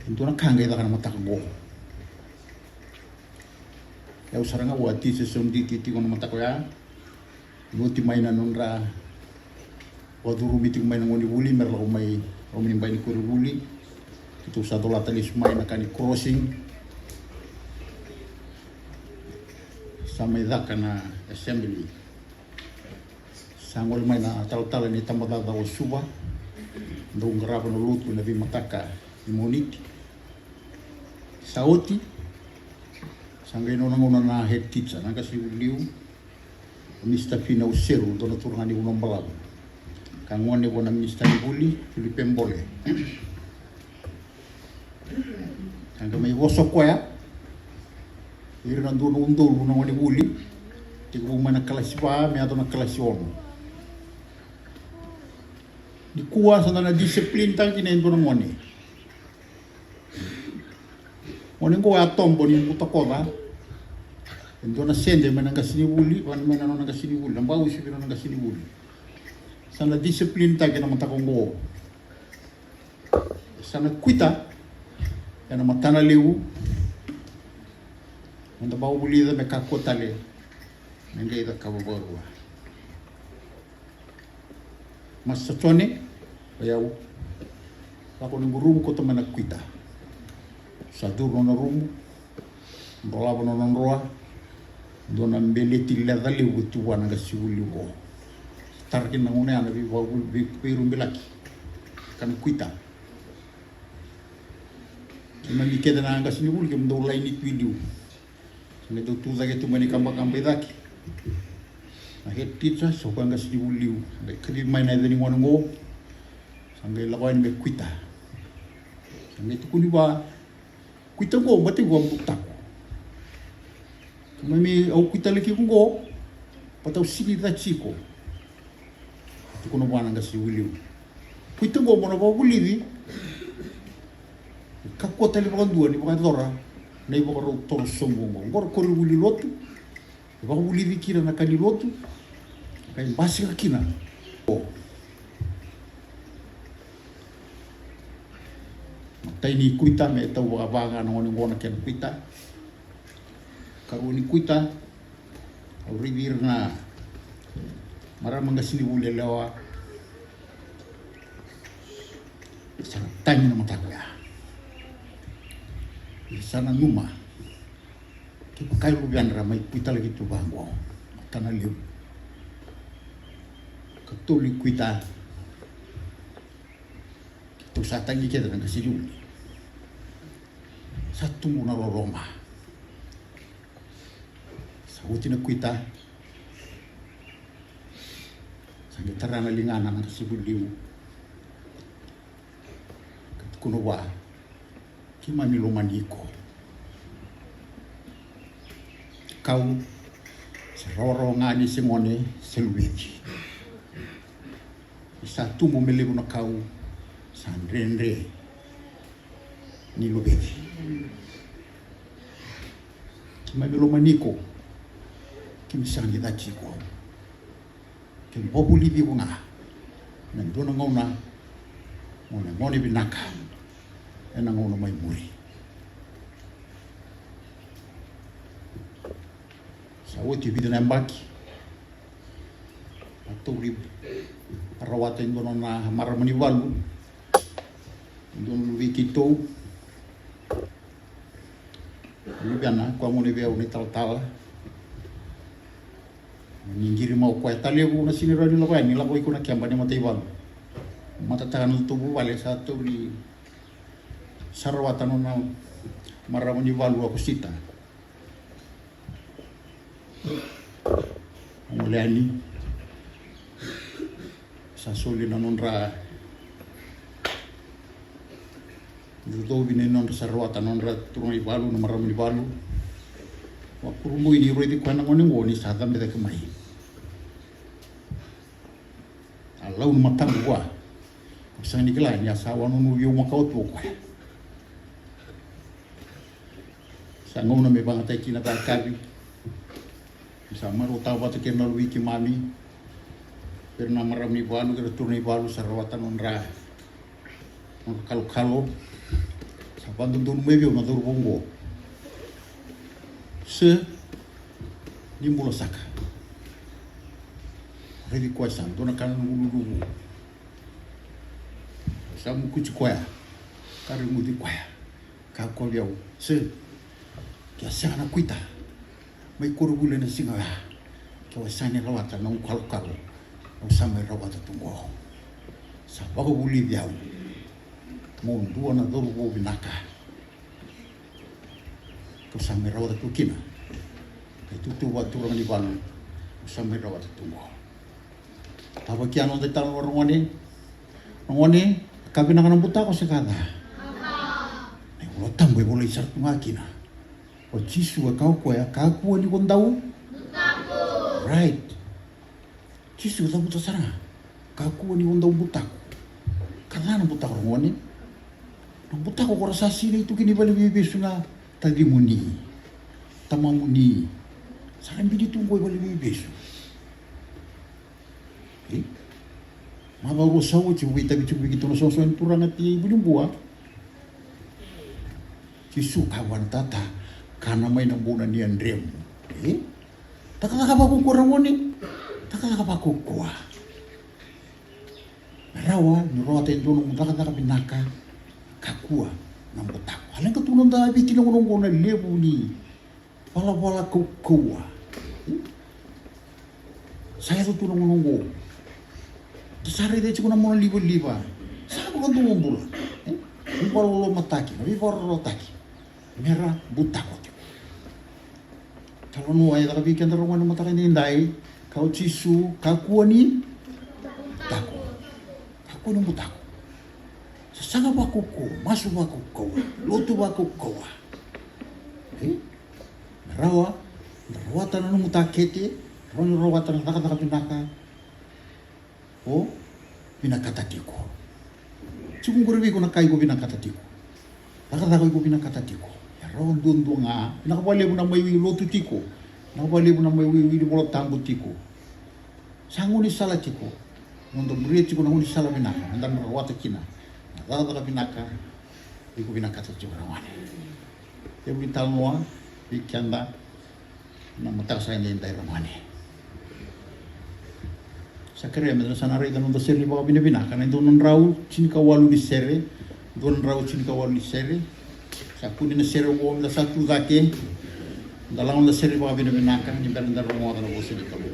E dua na ka qai caka na mataka oqo. Au sara ga au a teachers on duty tiko na mataka oya. Ni oti mai na nodra vakacurumi tiko mai na gonevuli me ra lako mai loma ni bai ni koronivuli, keitou sa colata lesu mai na ka ni crossing. Sa mai caka na assembly. Sa gole mai na talatala ni tabacakacaka o Suva, dau qarava na lotu ena veimataka ni Moniti. Sa oti, sa qai nona gauna na head teacher, na qasenivuli liu, o Mr Fina Useru, dua na turaga ni Vanuabalavu, ka gone vua na minisita ni vuli, Filipe Bole. Sa qai mai vosa o koya vei ira na dua na udolu na gonevuli, tekivu mai na kalasi va me yaco na kalasi ono. Nikua sa da na discipline-taka kina e dua na gone. Gone oqo a tobo ni butakoca e dua na sede mai na qasenivuli, vaka mai na nona qasenivuli, na bausi vei nona qasenivuli. Sa na discipline-taki ena mataka oqo. Sa na kuita ena matana levu. Meda vakavulica me kakua tale me qai cakava vakarua. Masta Jone, o yau. Lako noqu rumu, kauta mai na kuita. Sa curu nona rumu, dolava nona droa, dua na beleti leca levu e tu vua na qasenivuli oqo. Tara kina na gauna ya na veivakavuli, vei, veirubilaki. Ka na kuita. Keimami kece na qasenivuli keimami dau laini tu i liu. Sa qai dau tu cake tu mai na ikabakaba i cake. Na head teacher, sa o koya qasenivuli liu. Sa qai kacivi mai na yaca ni gone oqo. Sa qai lako yani me kuita. Sa qai tukuni vua, kuita oqo, baleta iko a butako. Keimami, au kuita laki iko oqo, baleta au sega ni caci iko. Tukuna vua na qasenivuli liu. Kuita oqo mo na vakavulici. Kakua tale vakadua ni vakayacora na ivakarau toro sobu oqo. Oqo na koronivuli lotu. E vakavulici kina na ka ni lotu. Ka e basika kina. O. Matai ni kuita, me tau vakava ga na gone oqo na kena kuita. Karua ni kuita, au raici ira na marama qasenivuli yalewa. Sa na tagi na mataka oya. Sa nanuma. Kevaka e luvena ra mai kuita laki tu vaqo. Matana levu. Katolu ni kuita. Keitou sa tagi kece na qasenivuli. Sa tubu na loloma. Sa oti na kuita. Sa qai tara na ligana na qasenivuli liu. Ka Kunu vua, keimami lomani iko. Kau, se rawarawa ga ni se gone, se luveci. Ni sa tubu me levu na kau, sa dredre ni luveci. Keimami lomani iko, keimami sega ni cati iko. Keimami vakavulici iko ga ena dua na gauna, mo na gone vinaka ena gauna mai muri. Sa oti e vica na yabaki, a tauri, a rawata e dua na nona marama ni valu, e dua na luvei keitou. Luvena, koya gone vei au na italatala. Ni qiri mai o koya, Talevu, na sega ni rawa ni lako yani, lako iko na keba ni mataivalu. Matataka na nodatou vuvale, sa tauri, sa rawata na nona marama ni valu, a Kosita. Gole yani, sa soli na nodra, cocovi na nodra, sa rawata na nodra turaga ni valu, na marama ni valu. Vakurabui ni raici koya na gone oqo ni sa cabe cake mai. A lau na matamu vua. Au sega ni kila ni a sa vakanuinui vei au makawa tu o koya. Sa gauna me vakayagataki kina na yakavi. Sa marautaka vata kei na luvei keimami, vei ira na marama ni valu kei ira na turaga ni valu, sa rawata na nodra, nodra kalokalo. Sa vakadodonu mai vei au na cauravou oqo. Se ni bula saka. Raici koya sa dua na ka na noqu luluvu. Sa mokuti koya, ka reguci koya. Kaya o koya vei au, se ke a sega na kuita mai koronivuli ena siga oya, ke o sega ni rawata na noqu kalokalo, au sa mai rawata tu qo. Sa vakavulici au mo dua na cauravou vinaka. Kau sa mai rawata tu kina. Kai tutu vakaturaga ni valu, kau sa mai rawata tu qo. Tavaki a noda italanoa, ragone. Ragone, ka vinaka na butako se ka ca? Na iVola Tabu e volai sara tu ga kina. O Jisu e kaya o koya, kakua ni ko dau. Right. Jisu e cavuta sara ga, kakua ni o dau butako. Ka ca na butako, ragone. Na butako ko ra sa sinai tu kina i valeniveivesu na tacimuni, tamamuni. Sa ra bidi tu qo i valeniveivesu. E? Macawa rua sa oti, vakaitavi tiko vei keitou na soqosoqo ni turaga tiko i Vunibua. Jisu kaya vua na tata, kana mai na buna ni yadremu. E? Cakacaka vakaukauwa, ragone. Cakacaka vakaukauwa. Me rawa ni rawata e dua nomu cakacaka vinaka, kakua na butako. A leqa tu na noda Viti na gauna oqo, na levu ni valavala kaukauwa. Sa yaco tu na gauna oqo. Da sa raica tiko na mona livaliva. Sa vakadomobula. E? Veivakalolomataki, na veivakarorotaki. Me ra butako tiko. Talanoa e caka vei keda, ragone, mataka edaidai. Kaya o Jisu, kakua ni butako. Kakua ni butako. Sasaga vakaukauwa, masu vakaukauwa, lotu vakaukauwa. E? Rawa, da rawata na nomu takete, rawa ni rawata na cakacaka vinaka o vinakata tiko. Tiko qori vei iko na ka iko vinakata tiko. Cakacaka iko vinakata tiko. E rawa duadua ga. Vinaka vakalevu na mai lotu tiko. Vinaka vakalevu na mai wiliwili Vola Tabu tiko. Sa gaunisala tiko. Noda muria tiko na gaunisala vinaka. Noda na rawata kina na cakacaka vinaka iko vinakata tiko, ragone. Tevu ni talanoa vei keda na mataka sa edaidai, ragone. Sa kerea me da sa na raica na noda sere ni vakavinavinaka, na dua na drau tinikawalu ni sere, dua na drau tinikawalu ni sere. Sa kune na sere oqo me da sa tu cake, da lako na sere ni vakavinavinaka ni bera ni da rogoca na vosa ni Kalou.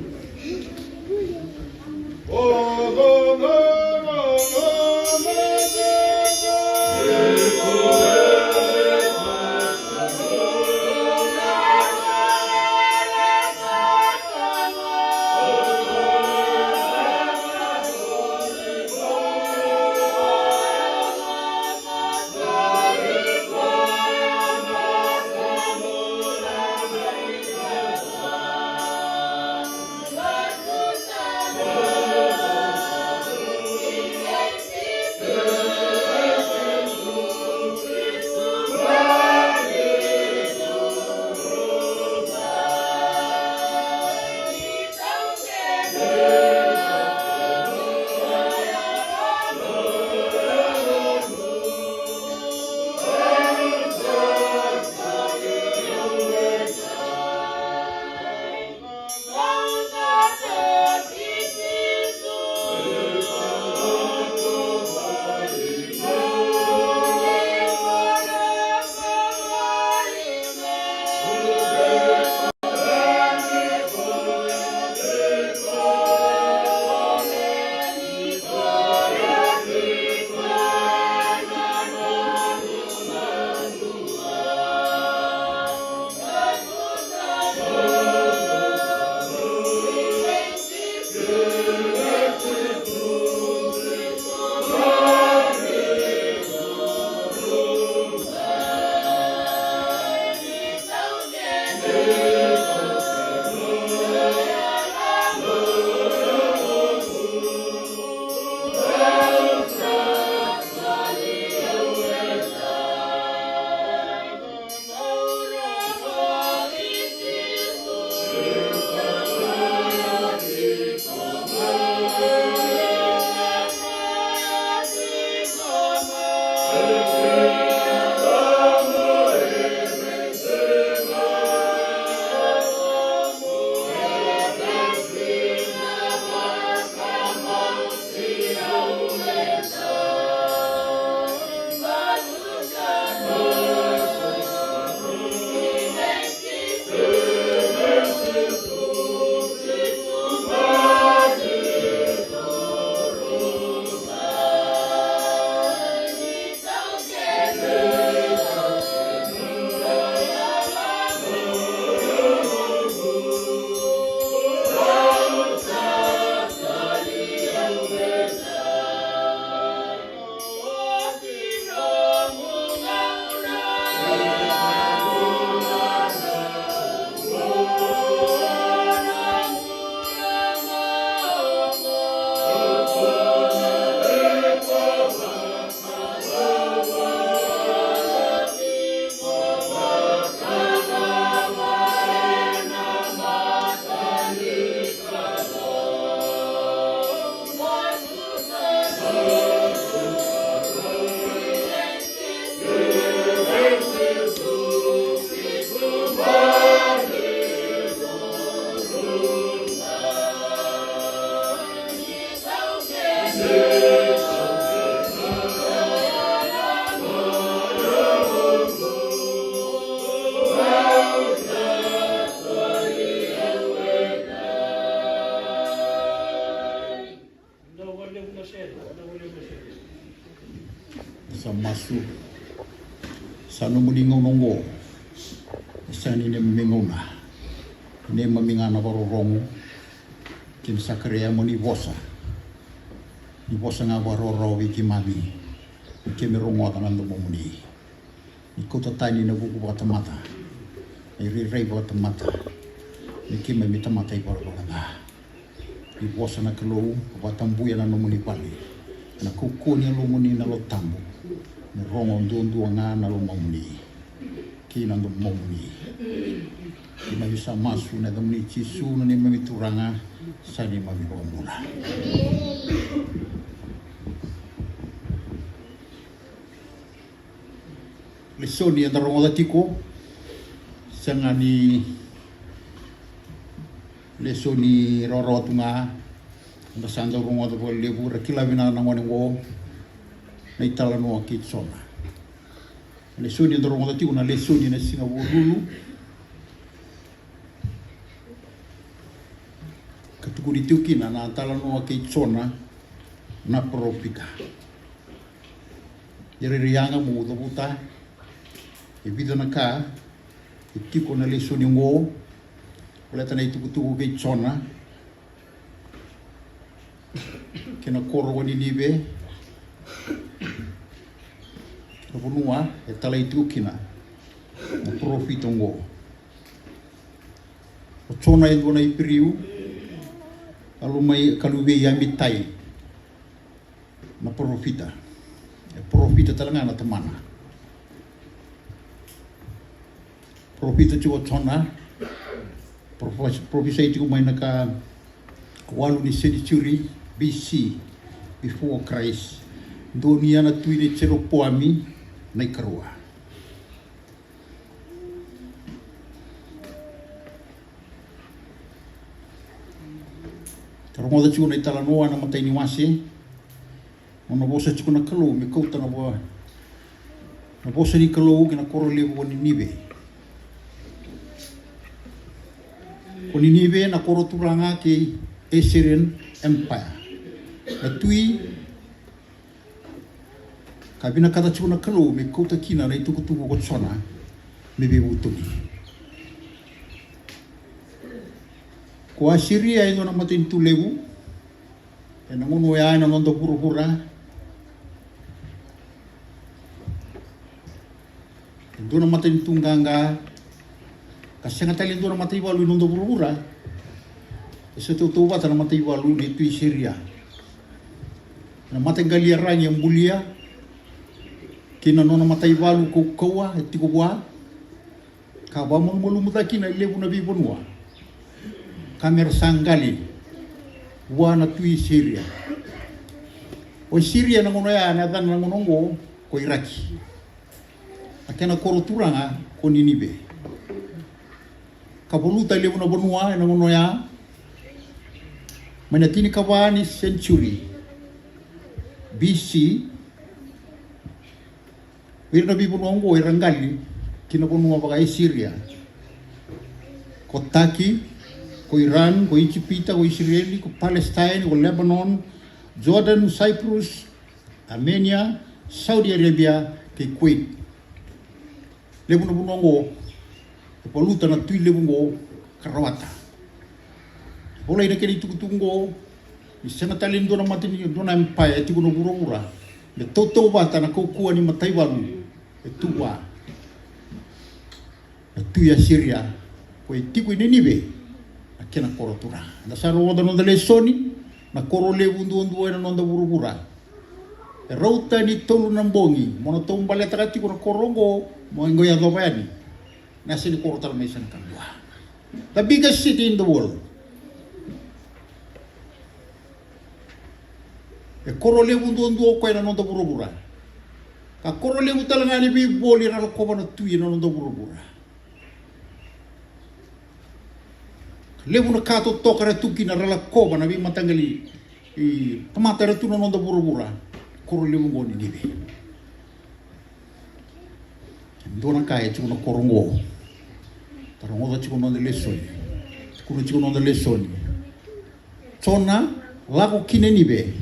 Sa nomuni gauna oqo. E sega ni neimami gauna. Neimami ga na vakarorogo. Keimami sa kerea mo ni vosa. Ni vosa ga vakarawarawa vei keimami. Keimami rogoca na domomuni. Ni kauta tani na vuku vakatamata, na irairai vakatamata, ni keimami tamata ivalavala ca. Ni vosa na Kalou, vakatabuya na nomuni vale, na kaukauwa ni yalomuni na Yalo Tabu, ni rogo duadua ga na lomamuni kei na domomuni. Keimami sa masu ena yacamuni Jisu na neimami Turaga, sa neimami Vakabula. Lesoni eda rogoca tiko, sega ni lesoni rawarawa tu ga. Eda sa dau rogoca vakalevu, ra kila vinaka na gone oqo, na italanoa kei Jona. Lesoni eda rogoca tiko na lesoni ena siga Vukelulu, ka tukuni tiko kina na talanoa kei Jona na parofita. Ia rairai yaga meu cavuta e vica na ka e tiko na lesoni oqo, baleta na itukutuku kei Jona kei na koro o Ninive, na vanua e talai tiko kina na parofita oqo. O Jona e dua na Iperiu, a luvei Amitai, na parofita. E parofita tale ga na tamana. Parofita tiko o Jona, parofisai tiko mai na ka walu ni century B C, before Christ. Donuya na tui nei Jeropoami na ikarua. Ka rogoca tiko na italanoa na imatai ni wase. Nona vosa tiko na Kalou me kauta na vo, na vosa ni Kalou ki na koro levu o Ninive. Ko Ninive na koro turaga kei Assyrian Empire. Na tui ka vinakata tiko na Kalou me kauta kina na itukutuku ko Jona me veivutuni. Ko Asiria e dua na matanitu levu ena gauna oya ena noda vuravura. E dua na matanitu qaqa, ka sega tale e dua na mataivalu ena noda vuravura e se tautauvata na mataivalu nei tui Siria. Na mataqali iyaragi e bulia kei na nona mataivalu kaukauwa e tiko vua, ka vakamalumalumu cake kina e levu na veivanua ka me ra sa qali vua na tui Siria. O Siria na gauna oya na yacana na gauna oqo ko Iraki. Na kena koro turaga ko Ninive. Ka valuta e levu na vanua ena gauna oya. Mai na tinikava ni century B C, o ira na veivanua oqo era qali ki na vanua vaka-Asiria. Ko Turkey, ko Iran, ko Ijipita, ko Isireli, ko Palestine, ko Lebanon, Jordan, Cyprus, Armenia, Saudi Arabia kei Kuwait. Levu na vanua oqo e valuta na tui levu oqo ka rawata. E volai na kena itukutuku oqo ni sega tale ni dua na matanitu, dua na empire e tiko na vuravura me tautauvata na kaukauwa ni mataivalu e tu vua na tui Asiria, ko e tiko i Ninive na kena koro turaga. Eda sa rogoca na noda lesoni, na koro levu duadua ena noda vuravura. E rauta ni tolu na bogi mo na taubaletaka tiko na koro oqo, mo qai yacova yani na yasa ni koro tale mai, sa na ka dua. The biggest city in the world. E koro levu duadua o koya na noda vuravura. Ka koro levu tale ga ni veivoli era lakova na tui ena noda vuravura. Levu na ka totoka era tu kina, ra lakova na veimataqali tamata era tu na noda vuravura. Koro levu oqo o Ninive. Dua na ka e tiko na koro oqo. Da rogoca tiko na noda lesoni. Tukuna tiko na noda lesoni. Jona lako ki Ninive.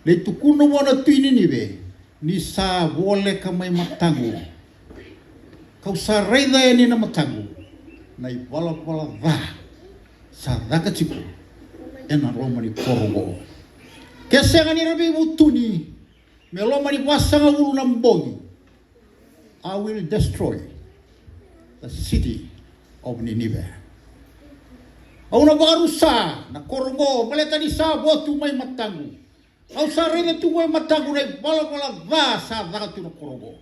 Lai tukuna vua na tui Ninive, ni sa voleka mai mataqu Ka'u sa raica yani e na mataqu na ivalavala ca sa caka tiko e na loma ni koro oqo. Ke sega ni ra veivutuni me loma ni vasagavulu na bogi, I will destroy the city of Nineveh. Au na vakarusa na koro oqo baleta ni sa votu mai mataqu. Au sa raica tu mai mataqu na ivalavala ca sa caka tu na koro oqo.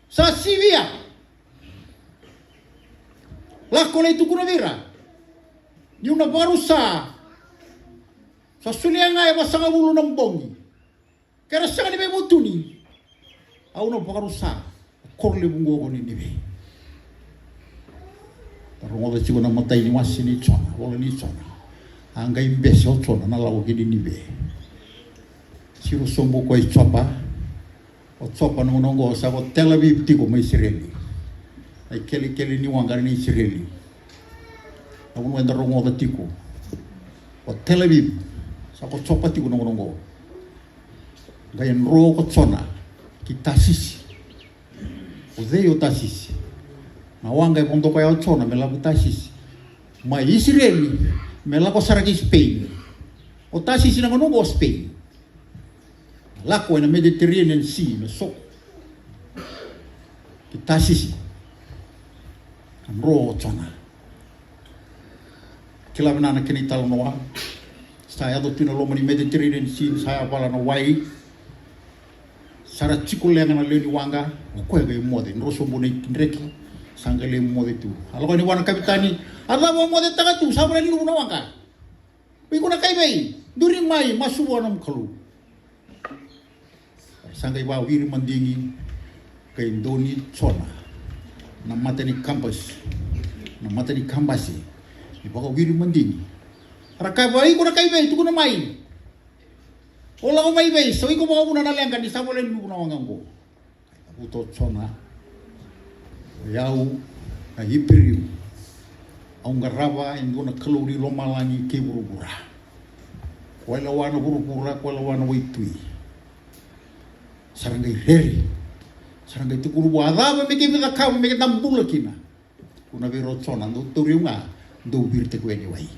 Sa sivia. Lako lai tukuna vei ira, ni'u na vakarusa. Sa solia ga e vasagavulu na bogi. Ke ra sega ni veivutuni, au na vakarusa na koro levu oqo ko Ninive. Da rogoca tiko na imatai ni wase ni Jona, vola ni Jona. A qai bese o Jona na lako ki Ninive. Siro sobu o koya i Jopa. O Jopa na gauna oqo sa ko Tel Aviv tiko mai Isireli. Na ikelekele ni waqa ni Isireli. Na vanua eda rogoca tiko o Tel Aviv, sa ko Jopa tiko na gauna oqo. Qai dro ko Jona ki Tasisi. O cei o Tasisi? Na waqa e vodo koya o Jona me lako i Tasisi. Mai Isireli me lako sara ki Spain. O Tasisi na gauna oqo o Spain. Lako e na Mediterranean Sea me soko ki Tasisi. Ka dro o Jona. Kila vinaka na kena italanoa. Sa yaco tu na loma ni Mediterranean Sea, sa yavala na wai. Sa ra tiko leqa na lewe ni waqa. O koya qai moce, dro sobu na idreki. Sa qai lai moce tu. A lako yani vua na kavitani. A cava o mocetaka tu? Sa vale ni luvu na waqa. O iko na kai vei? Duri mai, masu vua na nomu Kalou. Sa qai vakawiri madigi, qai doni Jona na mata ni kabasi, na mata ni kabasi, ni vakawiri madigi. Ra kaya vua, iko na kai vei, tukuna mai. O lako mai vei, sa o iko vakavuna na leqa ni sa vale ni luvu na waqa oqo. Cavuta o Jona, o yau na Iperiu. Au qarava e dua na Kalou ni lomalagi kei vuravura. Koya lewa na vuravura, koya lewa na waitui. Sa ra qai rere. Sa ra qai tukuna vua, a cava me keimami cakava me da bula kina? Tukuna vei ira o Jona, dou tauri au ga, dou viritaki o Iniwai.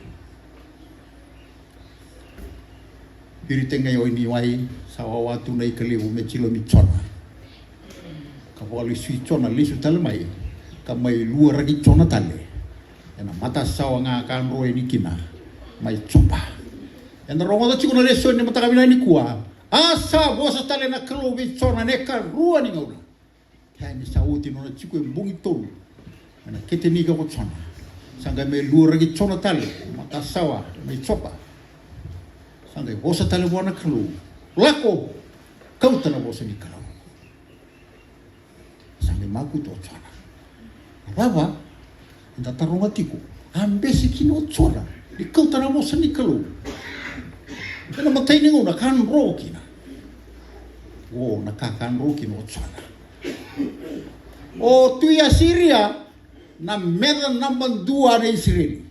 Viritaki ga o Iniwai, sa wawa tu na ika levu me jilomi Jona. Ka vakalesui Jona, lesu tale mai, ka mai luaraki Jona tale e na matasawa ga ka dro yani kina mai Jopa. Eda rogoca tiko na lesoni ni mataka vinaka nikua. A sa vosa tale na Kalou vei Jona na ikarua ni gauna. Kea ni sa oti nona tiko e bogi tolu e na kete ni ika ko Jona. Sa qai mai luaraki Jona tale matasawa mai Jopa. Sa qai vosa tale vua na Kalou, lako, kauta na vosa ni Kalou. Sa qai makuta o Jona. A cava? Eda taroga tiko, a bese kina o Jona ni kauta na vosa ni Kalou. E na matai ni gauna ka dro kina. O na ka ka dro kina o Jona. O tui Asiria na meca naba dua na Isireli.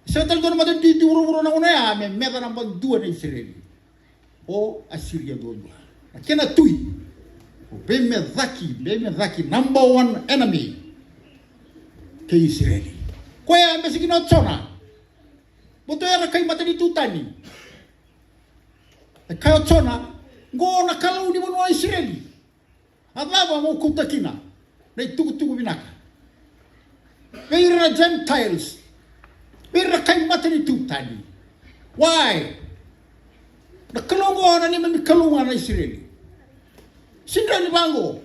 Sega tale dua na matanitu i vuravura na gauna ya me meca naba dua na Isireli. O Asiria duadua. Na kena tui. O veimecaki, veimecaki, number one enemy kei Isireli. Koya a bese kina o Jona. Boto era kai matanitu tani. E kaya o Jona, qo na Kalou ni vanua o Isireli. A cava mo kauta kina na itukutuku vinaka vei ira na Gentiles, vei ira na kai matanitu tani? Why? Na Kalou qo na neimami Kalou ga na Isireli. Sidra ni vaqo.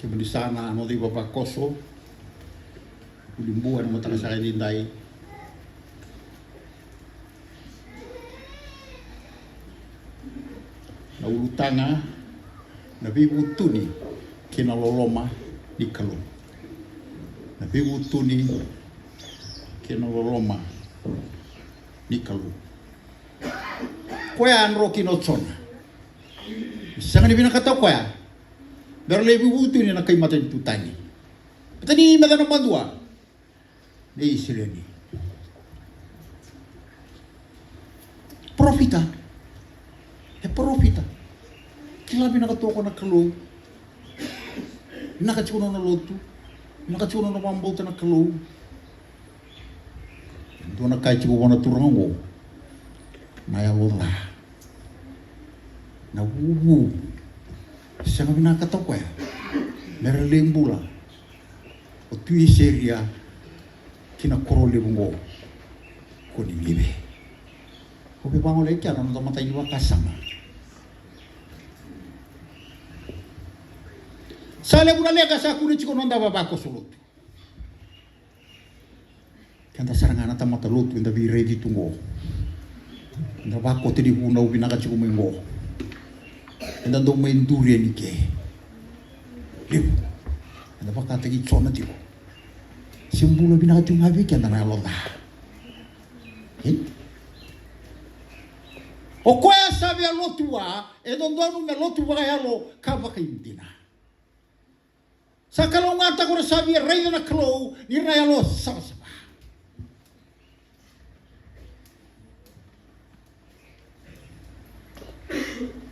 Kemuni sa na noda ivavakoso, Ulubua na mataka sa edaidai. Na ulutaga, na veivutuni kei na loloma ni Kalou. Na veivutuni kei na loloma ni Kalou. Koya a dro kina o Jona. Sega ni vinakata o koya me ra lai veivutuni na kai matanitu tani. Baleta ni meca naba dua na Isireli. Parofita. E parofita. Kila vinaka toka na Kalou. Vinaka tiko na nona lotu. Vinaka tiko na nona vakabauta na Kalou. Dua na ka e tiko vua na turaga oqo. Na yalo ca. Na vuvu. Sega vinaka toka o koya. Mera lai bula. O tui Asiria. Ki na koro levu oqo. Ko Ninive. Ko veivagolei kea na noda matai ni vakasama. Sa levu na leqa sa kune tiko na noda vavakoso lotu. Keda sara ga na tamata lotu eda veiraici tu oqo. Eda vakota ni vunau vinaka tiko mai oqo. Eda dau mai duri yani ke. Levu. Eda vakataki Jona tiko. Se bula vinaka tiko ga vei keda na yalo ca. E? O koya sa via lotu vua, e dodonu me lotu vakayalo ka vakaidina. Sa kalougata ko ra sa via raica na Kalou ni ra yalo savasava.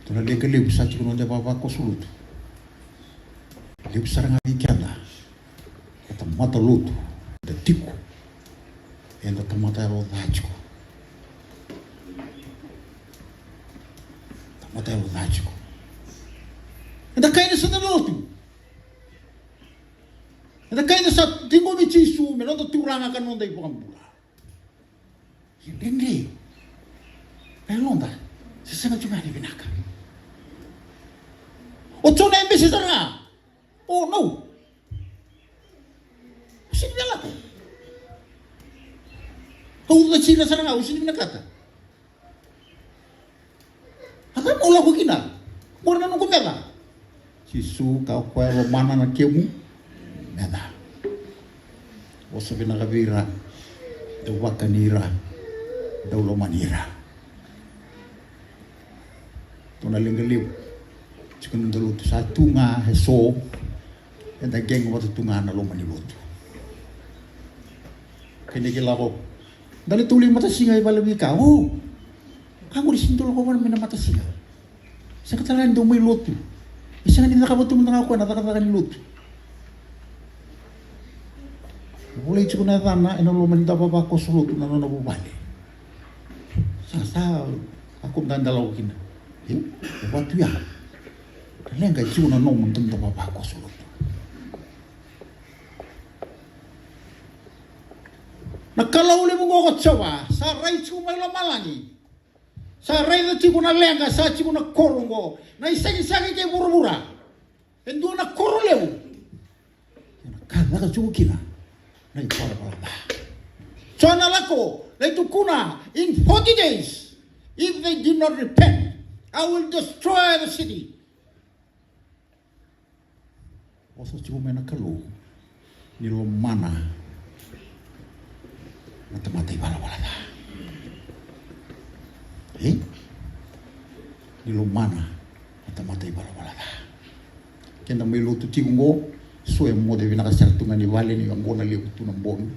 Dua na leqa levu sa tiko na noda vavakoso lotu. Levu sara ga vei keda. E tamata lotu. Eda tiko. Eda tamata yalo ca tiko. Tamata yalo ca tiko. Eda kaina sa da lotu. Eda kaina sa ciqomi Jisu me noda turaga ka noda iVakabula. Ia dredre. Na yaloda se sega tiko ga ni vinaka. O Jona e bese sara ga. O nau. Au sega ni via lako. Au uca tiko sara ga, au sega ni vinakata. A cava au lako kina? Qori na noqu meca. Jisu ka o koya lomana na kemu meca. Vosa vinaka vei ira, dau vakani ira, dau lomani ira. Dua na leqa levu. Tiko na noda lotu sa tu ga e so. Eda qeqe vata tu ga na loma ni lotu. Kei na kila ko. Da lai tauli matasiga i vale vei ka. O. Ka qori sega ni dau lako vana mai na matasiga. Sega tale ga ni dau mai lotu. E sega ni cakava tu mada ga o koya na cakacaka ni lotu. Volai tiko na yacana ena loma ni dau vavakoso lotu na nona vuvale. Sa, sa, a ko mada da lako kina. E, e vatu ya. Na leqa e tiko na nomu dau vavakoso lotu. Na Kalou levu oqo ko Jiova, sa rai tiko mai lomalagi. Sa raica tiko na leqa, sa tiko na koro oqo. Na isagisagi kei vuravura. E dua na koro levu. Ena ka caka tiko kina na ivalavala ca. Jona lako, lai tukuna, in forty days, if they did not repent, I will destroy the city. Vosa tiko mai na Kalou ni lomana na tamata ivalavala ca. E? Ni lomana na tamata ivalavala ca. Keda mai lotu tiko oqo, so e moce vinaka sara tu ga ni vale ni oqo na levu tu na bogi.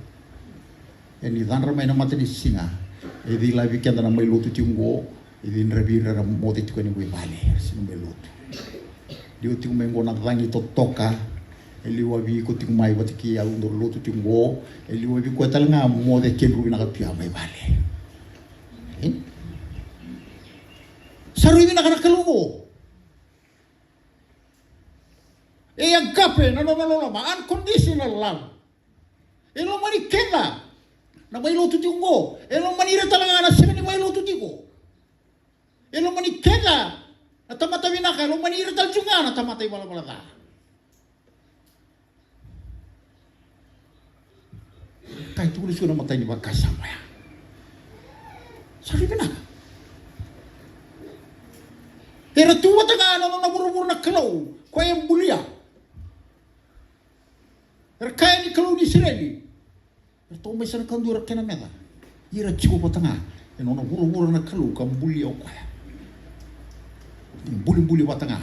E ni cadra mai na matanisiga, e cilavi keda na mai lotu tiko oqo, e cidravi ira era moce tiko yani mai vale, era sega ni mai lotu. Liwa tiko mai oqo na cagi totoka, e liwavi iko tiko mai vata kei au dau lotu tiko oqo, e liwavi koya tale ga moce kedru vinaka tu ya mai vale. E? Sa rui vinaka na Kalou oqo. E agape na nona loloma, unconditional love. E lomani keda na mai lotu tiko oqo. E lomani ira tale ga na sega ni mai lotu tiko. E lomani keda na tamata vinaka, e lomani ira tale tiko ga na tamata ivalavala ca. Ka e tukuna tiko na matai ni vakasama ya. Sa rui vinaka. Era tu vata ga na nona vuravura na Kalou, koya e bulia. Era kaya ni Kalou ni Isireli. Era toka mai sa na kadua era kena meca. Ia era tiko vata ga ena nona vuravura na Kalou ka bulia o koya. Ni bulibuli vata ga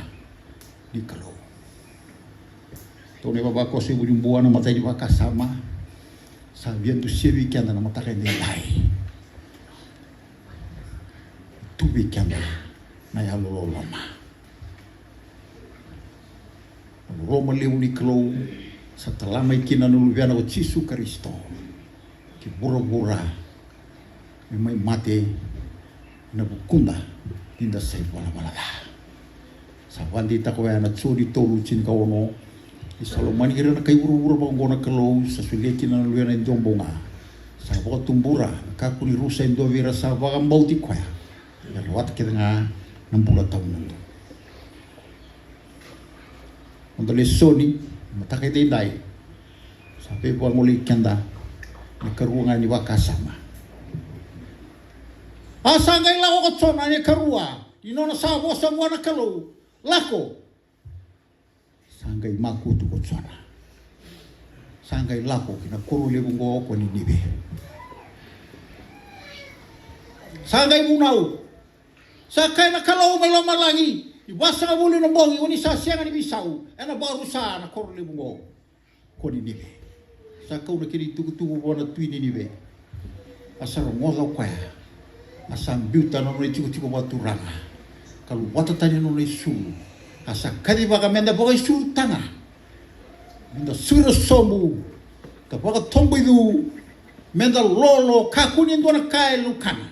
ni Kalou. Tou na ivavakoso e Vunibua na matai ni vakasama. Sa via dusia vei keda na mataka edaidai. tu vei keda na yalololoma. Na loloma levu ni Kalou sa tala mai kina na Luvena ko Jisu Karisito ki vuravura me mai mate ena vukuda ni da sa ivalavala ca. Sa vakadeitaka oya na Joni tolu tinikaono: Ni sa lomani ira na kai vuravura vaka oqo na Kalou, sa solia kina na Luvena e dua bau ga, sa vakatubura me kakua ni rusa e dua vei ira sa vakabauti koya, me rawata kece ga na bula tawamudu. Noda lesoni mataka edaidai sa veivagolei keda na ikarua ga ni vakasama. A sa qai lako ko Jona ena ikarua ni nona sa vosa vua na Kalou, lako. Sa qai makutu ko Jona. Sa qai lako ki na koro levu oqo ko Ninive. Sa qai vunau. Sa kaya na Kalou mai lomalagi, ni vasagavulu na bogi oni sa sega ni veisau, ena vakarusa na koro levu oqo ko Ninive. Sa kau na kena itukutuku vua na tui Ninive. A sa rogoca o koya, a sa biuta na nona itikotiko vakaturaga, ka luvata tani na nona isulu. A sa kacivaka meda vakaisulu taga, meda sui ra sobu, ka vakatoboicu, meda lolo, kakua ni dua na ka e laukana.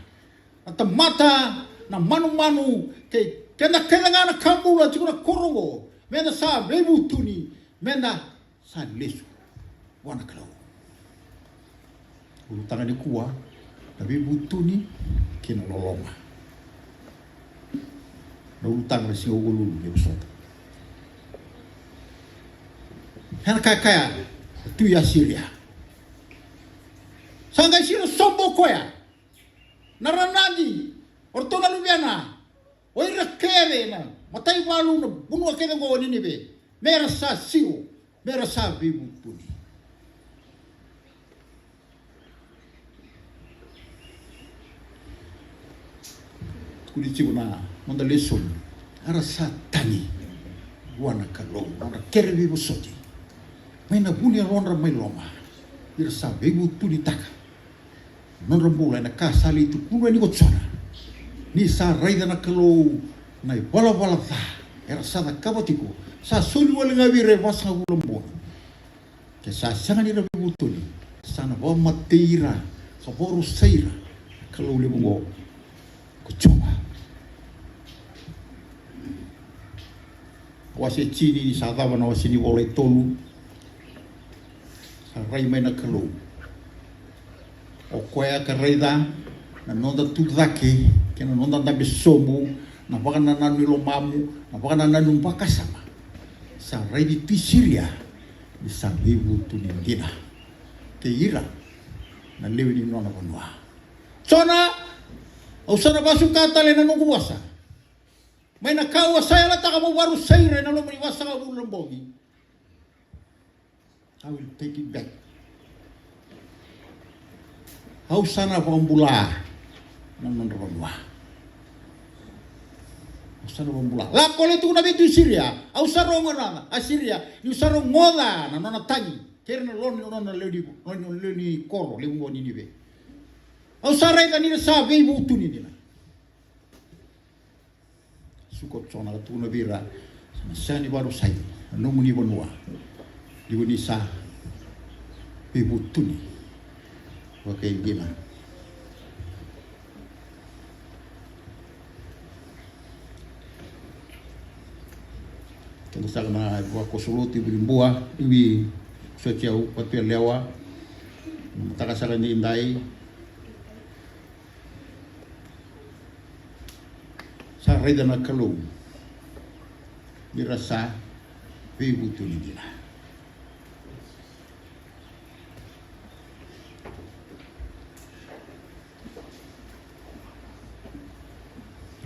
Na tamata, na manumanu, kei keda kece ga na ka bula tiko na koro oqo, meda sa veivutuni, meda sa lesu vua na Kalou. Ulutaga nikua, na veivutuni kei na loloma. Na ulutaga na siga Vukelulu ni vosota. Ena kayakaya na tui Asiria. Sa qai sira sobu o koya. Na ranadi, o ratou na luvena, o ira kece na mataivalu, na vanua kece oqo o Ninive, mera sa siro, mera sa veivutuni. Tukuni tiko na noda lesoni, era sa tagi vua na Kalou, nodra kere veivosoti mai na vu ni yalodra mai loma, ira sa veivutunitaka nodra bula ena ka sa lai tukuna ni ko Jona. Ni sa raica na Kalou na ivalavala ca era sa cakava tiko, sa soli wale ga vei ira e vasagavulu na bogi. Ke sa sega ni ra veivutuni, sa na vakamatei ira ka vakarusai ira na Kalou levu oqo ko Jiova. Wase tini ni sa cava na wase ni vola e tolu. Sa rai mai na Kalou. O koya ka raica na noda tucake kei na noda dabe sobu, na vakanananu ni lomamu, na vakanananu vakasama. Sa raici tui Siria ni sa veivutuni dina kei ira na lewe ni nona vanua. Jona, au sa na vakasuka tale na noqu vosa. Mai na ka au a sa yalataka meu vakarusai ira ena loma ni vasagavulu na bogi. I will take it back. Au sa na vakabula na nodra vanua. Au sa na vakabula. Lako, lai tukuna vei tui Siria. Au sa rogoca, Asiria, niu sa rogoca na nona tagi kei ira na loma ni nona lewe ni, nona lewe ni koro levu oqo o Ninive. Au sa raica ni ra sa veivutuni dina. Suka o Jona ka tukuna vei ira, sa na sega ni vakarusai na nomuni vanua, ni ko ni sa veivutuni vakaidina. Keda saka na vakosolotu i Vunibua, i Viti, sotia u Vatuelewa. Mataka saka ni dai, sa raica na Kalou ni ra sa veivutuni dina.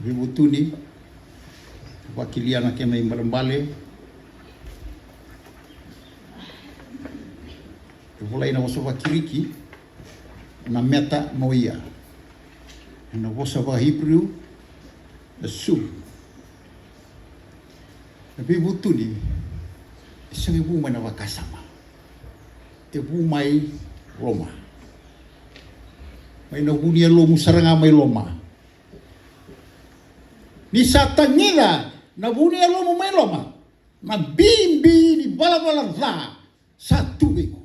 Veivutuni, vakilia na kena ibalebale. E volai na vosa vaKiriki na metanoia. Ena vosa vaHiperiu na sulu. Na veivutuni e sega ni vu mai na vakasama. E vu mai loma. Mai na vu ni yalomu sara ga mai loma. Ni sa tagica na vu ni yalomu mai loma, na bibi ni valavala ca sa tu vei iko.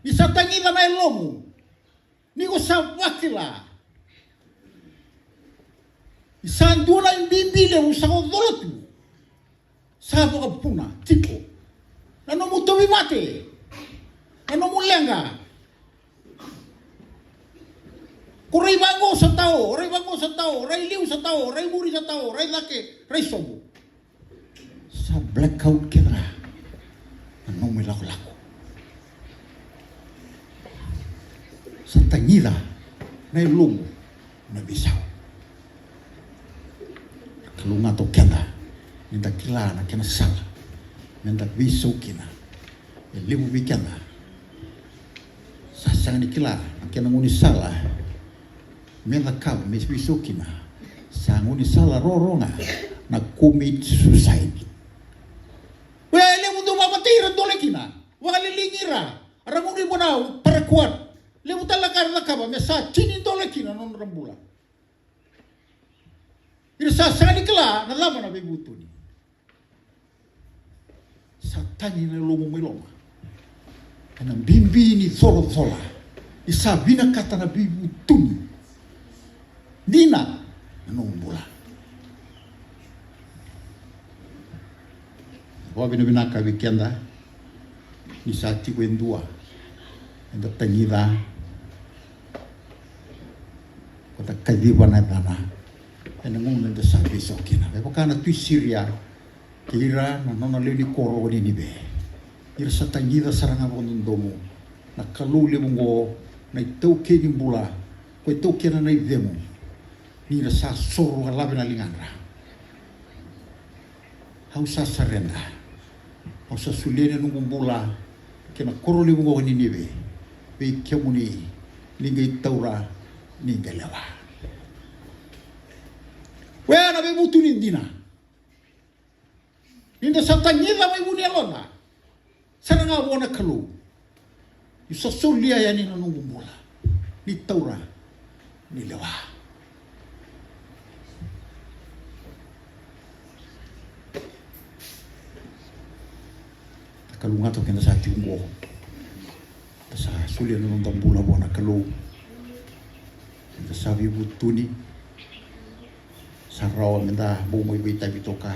Ni sa tagica na yalomu, ni ko sa vakila ni sa dua na bibi levu sa ko cola tu, sa vakavuna tiko na nomu tauvimate, na nomu leqa. Ko rai vaqo sa tao, rai vaqo sa tao, rai liu sa tao, rai muri sa tao, rai cake, rai sobu. Sa blackout kece ga na nomu ilakolako. Sa tagica na yalomu na veisau. Kalougata o keda ni da kila na kena sala me da veisau kina. E levu vei keda sa sega ni kila na kena gaunisala me cakava me veisau kina. Sa gaunisala roro ga na commit suicide. Oya e levu dau vakamatei ira dole kina, vakaliligi ira, a ra gauna i vanua parakuat. Levu tale na ka era cakava me sa tini dole kina na nodra bula. Ira sa sega ni kila na cava na veivutuni. Sa tagi na yalomu mai loma ena bibi ni colacola. Ni sa vinakata na veivutuni dina na nomu bula. Vakavinavinaka vei keda ni sa tiko e dua eda tagica, ko da kaciva na yacana ena gauna eda sa veisau kina. Me vaka na tui Siria kei ira na nona lewe ni koro o Ninive. Ira sa tagica sara ga vakadodonu na Kalou levu oqo, na itaukei ni bula, ko itaukena na icegu. Ni ra sa soro ka lave na ligadra. Au sa sareda. Au sa solia na noqu bula kei na koro levu oqo o Ninive vei kemuni, ni qai taura, ni qai lewa. Oya na veivutuni dina. Ni da sa tagica mai vu ni yaloda sara ga vua na Kalou, niu sa solia yani na noqu bula, ni taura, ni lewa. Na Kalou ga toka eda sa tiko oqo. Da sa solia na noda bula vua na Kalou. Da sa veivutuni. Sa rawa meda bau mai veitavi toka,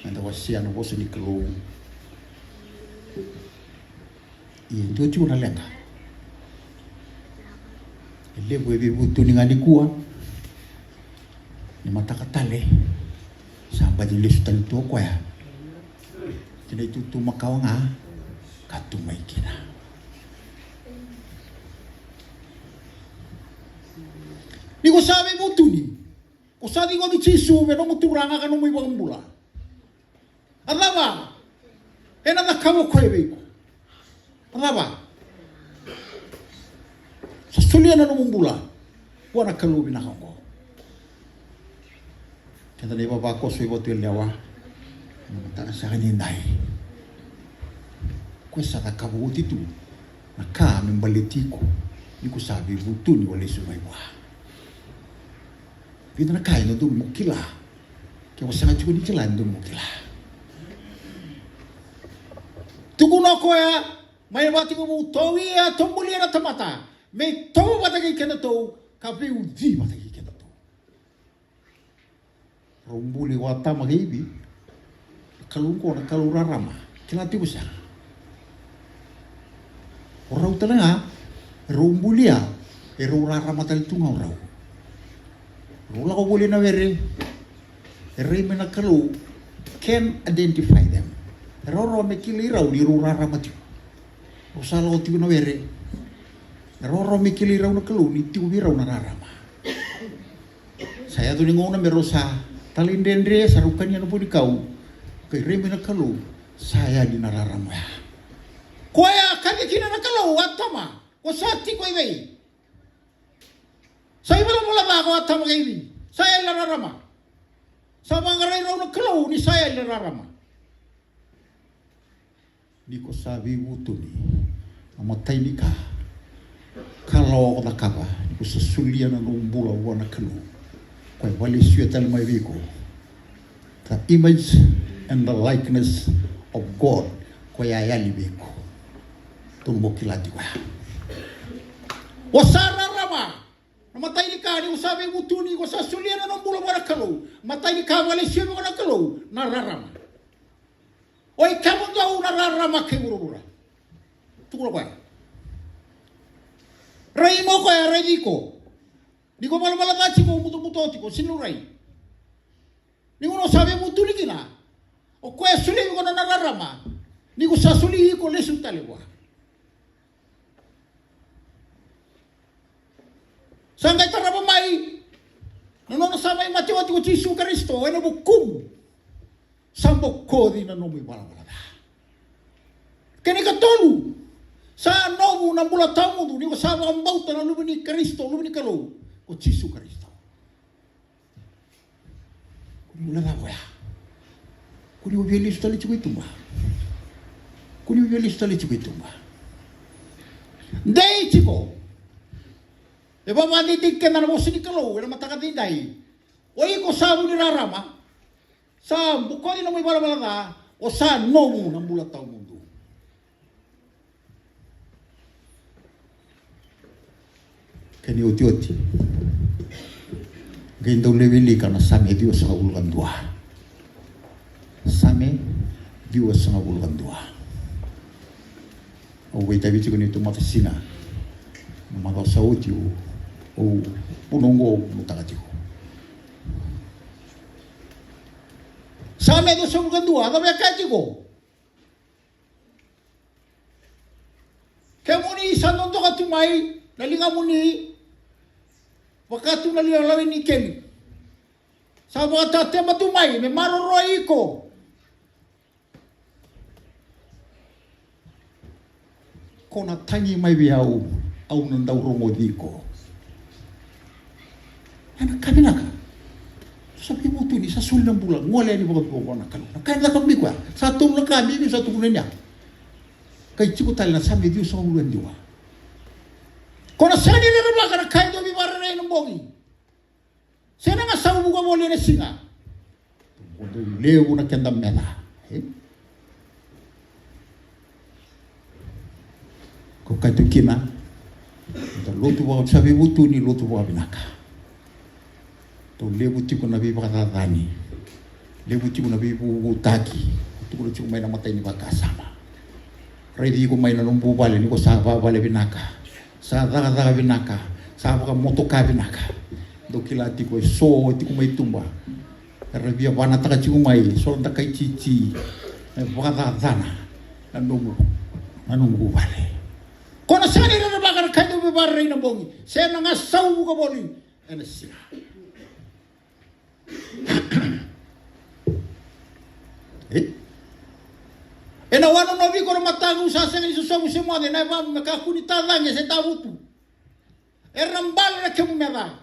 meda wasea na vosa ni Kalou. Ia e dua tiko na leqa. E levu e veivutuni ga nikua. Ni mataka tale sa bati lesu tale tu o koya. Kina itutu makawa ga ka tu mai kina. Ni ko sa veivutuni, ko sa ciqomi Jisu me nomu Turaga ka nomu iVakabula, a cava ena cakava o koya vei iko? A cava? Sa solia na nomu bula vua na Kalou vinaka oqo. Keda na ivavakoso i Vatuyalewa, na mataka saka ni dai, ko sa cakava oti tu na ka me baleti iko ni ko sa veivutuni, o lesu mai vua. Vica na ka e dodonu mo kila. Ke o sega tiko ni kila, e dodonu mo kila. Tukuna o koya, mai vata tiko vou, tou ia, tou bulia na tamata me itovo vata kei kedatou ka veiuci vata kei kedatou. Rau buli o Atama kei Ivi na Kalou oqo, na Kalou rarama. Kila tiko sega? O rau tale ga e rau bulia, e rau rarama tale tu ga o rau. Rau lako voli na were, e rai mai na Kalou can identify them. E rawarawa me kilai rau ni rau rarama tiko. Rau sa lako tiko na were, e rawarawa me kilai rau na Kalou ni tiko vei rau na rarama. Sa yaco ni gauna me rau sa talaidredre, sa rau kania na vunikau, qai rai mai na Kalou, sa yali na rarama oya. Koya a kaya kina na Kalou, Atama, ko sa tiko i vei? Sa ivalavala ca ko Atama kei Ivi, sa yali na rarama. Sa vaqarai rau na Kalou ni sa yali na rarama. Ni ko sa veivutuni, na imatai ni ka, ka lawa ko cakava ni ko sa solia na nomu bula vua na Kalou, Koya e vakalesuya tale mai vei iko. The image and the likeness of God. Koya e yali vei iko. Tou mo kila tiko ya. O sa rarama. Na imatai ni ka ni ko sa veivutuni, ko sa solia na nomu bula vua na Kalou. Imatai ni ka e vakalesuya vei iko na Kalou, na rarama. O i kemudou na rarama kei vuravura. Tukuna o koya. Rai mai o koya, rai iko. Ni ko valavala ca tiko, butobuto tiko, sega ni laurai. Ni gauna o sa veivutuni kina, o koya e solia vei iko na rarama. Ni ko sa solia, iko lesu tale vua. Sa qai tarava mai na nona sa mai mate oti ko Jisu Karisito ena vukumu. Sa bokoci na nomu ivalavala ca. Kena ikatolu, sa nomu na bula tawamudu ni ko sa vakabauta na Luve ni Karisito, Luve ni Kalou, ko Jisu Karisito. Ko ni bula cava oya? Ko ni via lesu tale tiko i tuba? Ko ni via lesu tale tiko i tuba? Dei tiko. E vakadeitaki keda na vosa ni Kalou ena mataka edaidai. O iko sa vu ni rarama. Sa bokoci na nomu ivalavala ca, o sa nomu na bula tawamudu. Kena iotioti, qai dau lai wilika na Same ciwasagavulu ka dua. Same ciwasagavulu ka dua. Au vakaitavi tiko ni tou matasina. Na macawa sa oti au, au vunau oqo au vunau taka tiko. Same ciwasagavulu ka dua, a cava e kaya tiko? Kemuni sa dodoka tu mai na ligamuni, vaka tu na lialawe ni keli. Sa vakatateba tu mai me maroroi iko. Ko na tagi mai vei au, au na dau rogoci iko. Ena ka vinaka. Sa veivutuni, sa soli na bula, gole yani vakavuna na Kalou. Na ka e caka mai koya, sa tolu na ka bibi sa tukuna ni a. Kai tiko tale na Same ciwasagavulu ka dua. Ko na sega ni rerevaka na ka e dau veivakarerei ena bogi. Se na gasau vuka voli ena siga. Ko dau levu na keda meca. E? Ko kaya tu kina, da lotu vaka, sa veivutuni, lotu vakavinaka. Dau levu tiko na veivakacacani. Levu tiko na veivuvutaki. Tukuna tiko mai na imatai ni vakasama. Raici iko mai na nomu vale, ni ko sa vavale vinaka. Sa cakacaka vinaka, sa vakamotoka vinaka. Dou kila tiko eso tiko mai tuba. Era via vanataka tiko mai, so na dakai titi. E vakacacana na nomu, na nomu vale. Ko na sega ni rerevaka na ka e dau veivakarerei ena bogi. Se na gasau vuka voli ena siga. E? Ena wanonovi iko na mataqu, sa sega ni sosovu se moce na yavamu me kakua ni tacaqe se tavutu. Era na bale na kemu meca.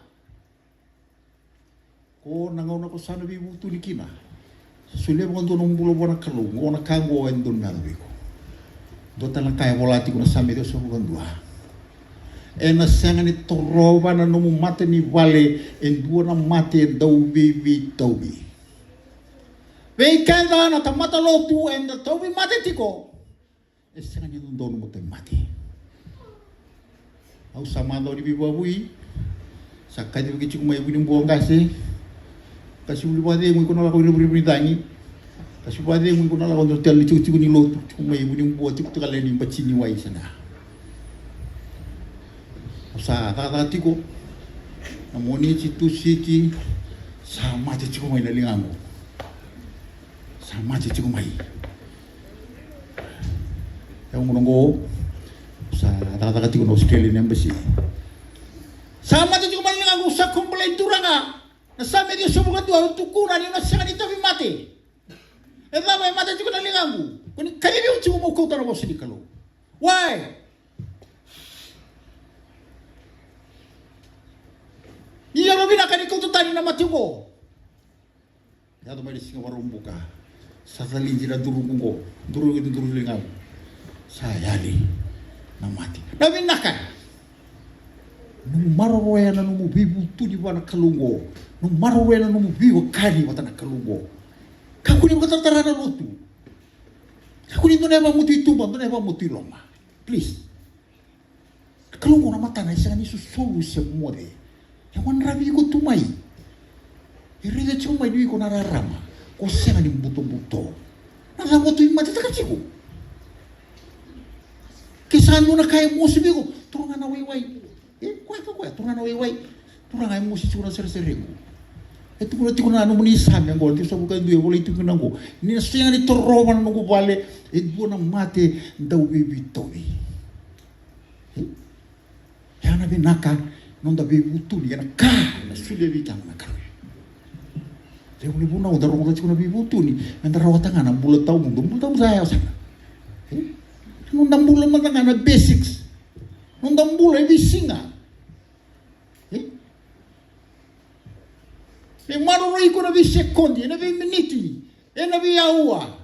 Ko na gauna ko sa na veivutuni kina, sa solia vakadua nomu bula vua na Kalou, qo na ka qo e dodonu me yaco vei iko. Dua tale na ka e vola tiko na Same ciwasagavulu ka dua. Ena sega ni torova na nomu mata ni vale e dua na mate e dau veiveitauvi. Vei keda na tamata lotu eda tauvimate tiko. E sega ni dodonu mo tauvimate. Au sa macawa ni veivakavoui. Sa kacivi tiko mai Vunibua qase. Ka sivuli vakacegu iko na lako i revurevu ni cagi. Ka sivuli vakacegu iko na lako dua tale ni tikotiko ni lotu tiko mai Vunibua, tiko tale ni bati ni wai sega. Au sa cakacaka tiko na Moniti, Tusiti, sa mate tiko mai na ligaqu. Sa mate tiko mai. E au gauna oqo sa cakacaka tiko na Australian Embassy. Sa mate tiko mai na ligaqu, sa complain, Turaga, na Same ciwasagavulu ka dua au tukuna ni na sega ni tauvimate. E cava e mate tiko na ligaqu? Ko ni kacivi au tiko meu kauta na vosa ni Kalou. Why? Ni yalo vinaka ni kauta tani na mate oqo. Yaco mai na siga Vakaraubuka. Sa calidi na duruqu oqo. Duruqu, duruqu ligaqu. Sa yali na mate. Na vinaka. Nomu maroroya na nomu veivutuni vua na Kalou oqo. Nomu maroroya na nomu veivakari vata na Kalou oqo. Kakua ni vakatatara na lotu. Kakua ni dua na yavamutu i tuba, dua na yavamutu i loma. Please. Kalou oqo na matana e sega ni sosolu se moce. E wadravi iko tu mai. E raica tiko mai ni iko na rarama. Ko sega ni butobuto. Na cava tu i matetaka tiko. Ke sa dua na ka e mosi vei iko, turaga na waiwai. E koya ka koya, turaga na waiwai. Turaga e mosi tiko na sereserequ. E tukuna tiko na nomuni Same oqo, tiko sa vuka dua e volai tiko na oqo. Ni na sega ni torova na noqu vale, e dua na mate dau veivitauci. E? Ya na vinaka noda veivutuni, ya na ka na solia vei keda na Kalou. Levu ni vunau da rogoca tiko na veivutuni, meda rawata ga na bula tawamudu, bula tawamudu sa yawa sara. E? Noda bula mada ga na basics. Noda bula e veisiga. E? Me maroroi iko ena veisekodi, ena veiminiti, ena veiaua.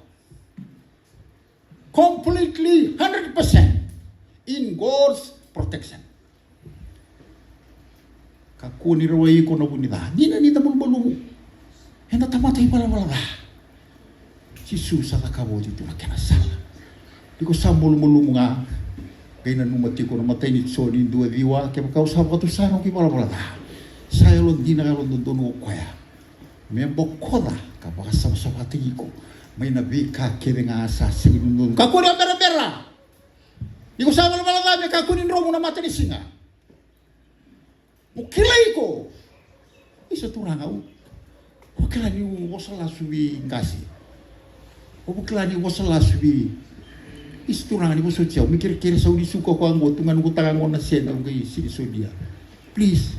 Completely, hundred percent in God's protection. Kakua ni rawai iko na vu ni ca. Dina ni da malumalumu. Eda tamata ivalavala ca. Jisu sa cakava oti tu na kena sala. Ni ko sa malumalumu ga, qai nanuma tiko na imatai ni Joni dua ciwa, kevaka o sa vakatusa na noqu ivalavala ca, sa yalodina, yalododonu o koya me bokoca ka vakasavasavataki iko mai na veika kece ga sa sega ni dodonu. Kakua ni o berabera. Ni ko sa valavala ca, me kakua ni dromu na matanisiga. Mo kilai iko. Isa, Turaga, au, au kila niu vosa lasu vei qase. Au kila niu vosa lasu vei. Isa, Turaga, ni vosoti au. Me kerekere sau ni suka koya qo, tu ga noqu taka qo na sede, au qai sega ni solia. Please.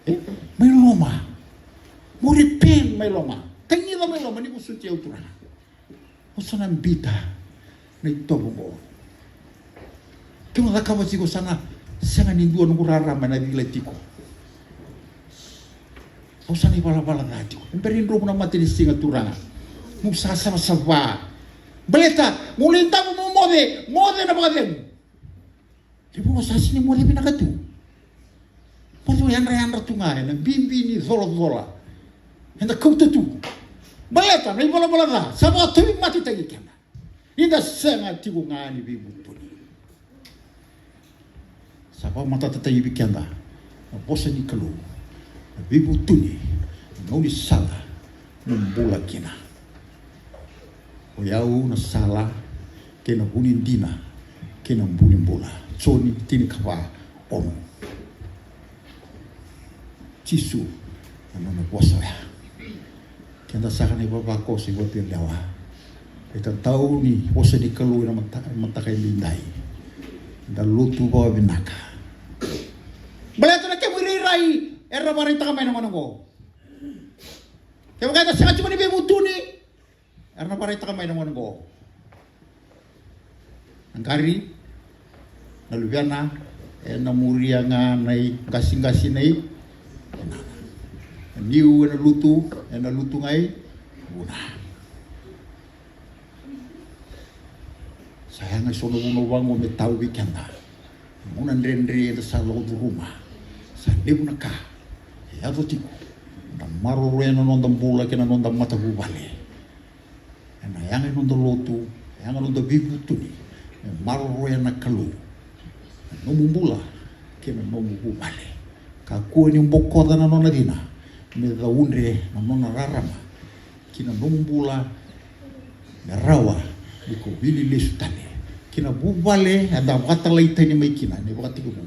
E? Mai loma. Mo repent mai loma. Tagica mai loma ni vosoti au, Turaga. Au sa na biuta na itovo oqo. Keu na cakava tiko, sa na sega ni dua noqu rarama ena cila tiko. Au sa na ivalavala ca tiko. E bera ni dromu na matanisiga, Turaga. Meu sa savasava. Baleta meu lai davo meu moce, moce na vakacegu. Levu sa sega ni moce vinaka tu. Moce yadrayadra tu ga ena bibi ni colacola. Eda kauta tu. Baleta na ivalavala ca sa vakatauvimatetaki keda. Ni da sega tiko ga ni veivutuni. Sa vakamatatataki vei keda na vosa ni Kalou. Na veivutuni, na gaunisala mo bula kina. O yau na sala, kei na vu ni dina, kei na bu ni bula. Joni tinikava, ono. Jisu na nona vosa oya. Keda saka na ivavakoso i Vatuyalewa. E tatau ni vosa ni Kalou ena mata-, mataka edaidai. Da lotu vakavinaka. Baleta na kemu irairai era vakaraitaka mai na gauna oqo. Kevaka eda sega tiko ni veivutuni, era na vakaraitaka mai na gauna oqo. Na qari, na luvena, ena muria ga na iqasiqasi nei vunana. Na niu ena lutu, ena lutu ga i vuna. Sa yaga eso na vunau vaqo me tau vei keda. Na gauna dredre eda sa lako curuma. Sa levu na ka e yaco tiko. Da maroroya na noda bula kei na noda matavuvale. Ena yaga ni noda lotu, yaga noda veivutuni, me maroroya na Kalou na nomu bula kei na nomu vuvale. Kakua ni bokoca na nona cina me caudre na nona rarama ki na nomu bula, me rawa ni ko wili lesu tale ki na vuvale eda vakatalai tani mai kina ena ivakatekivu.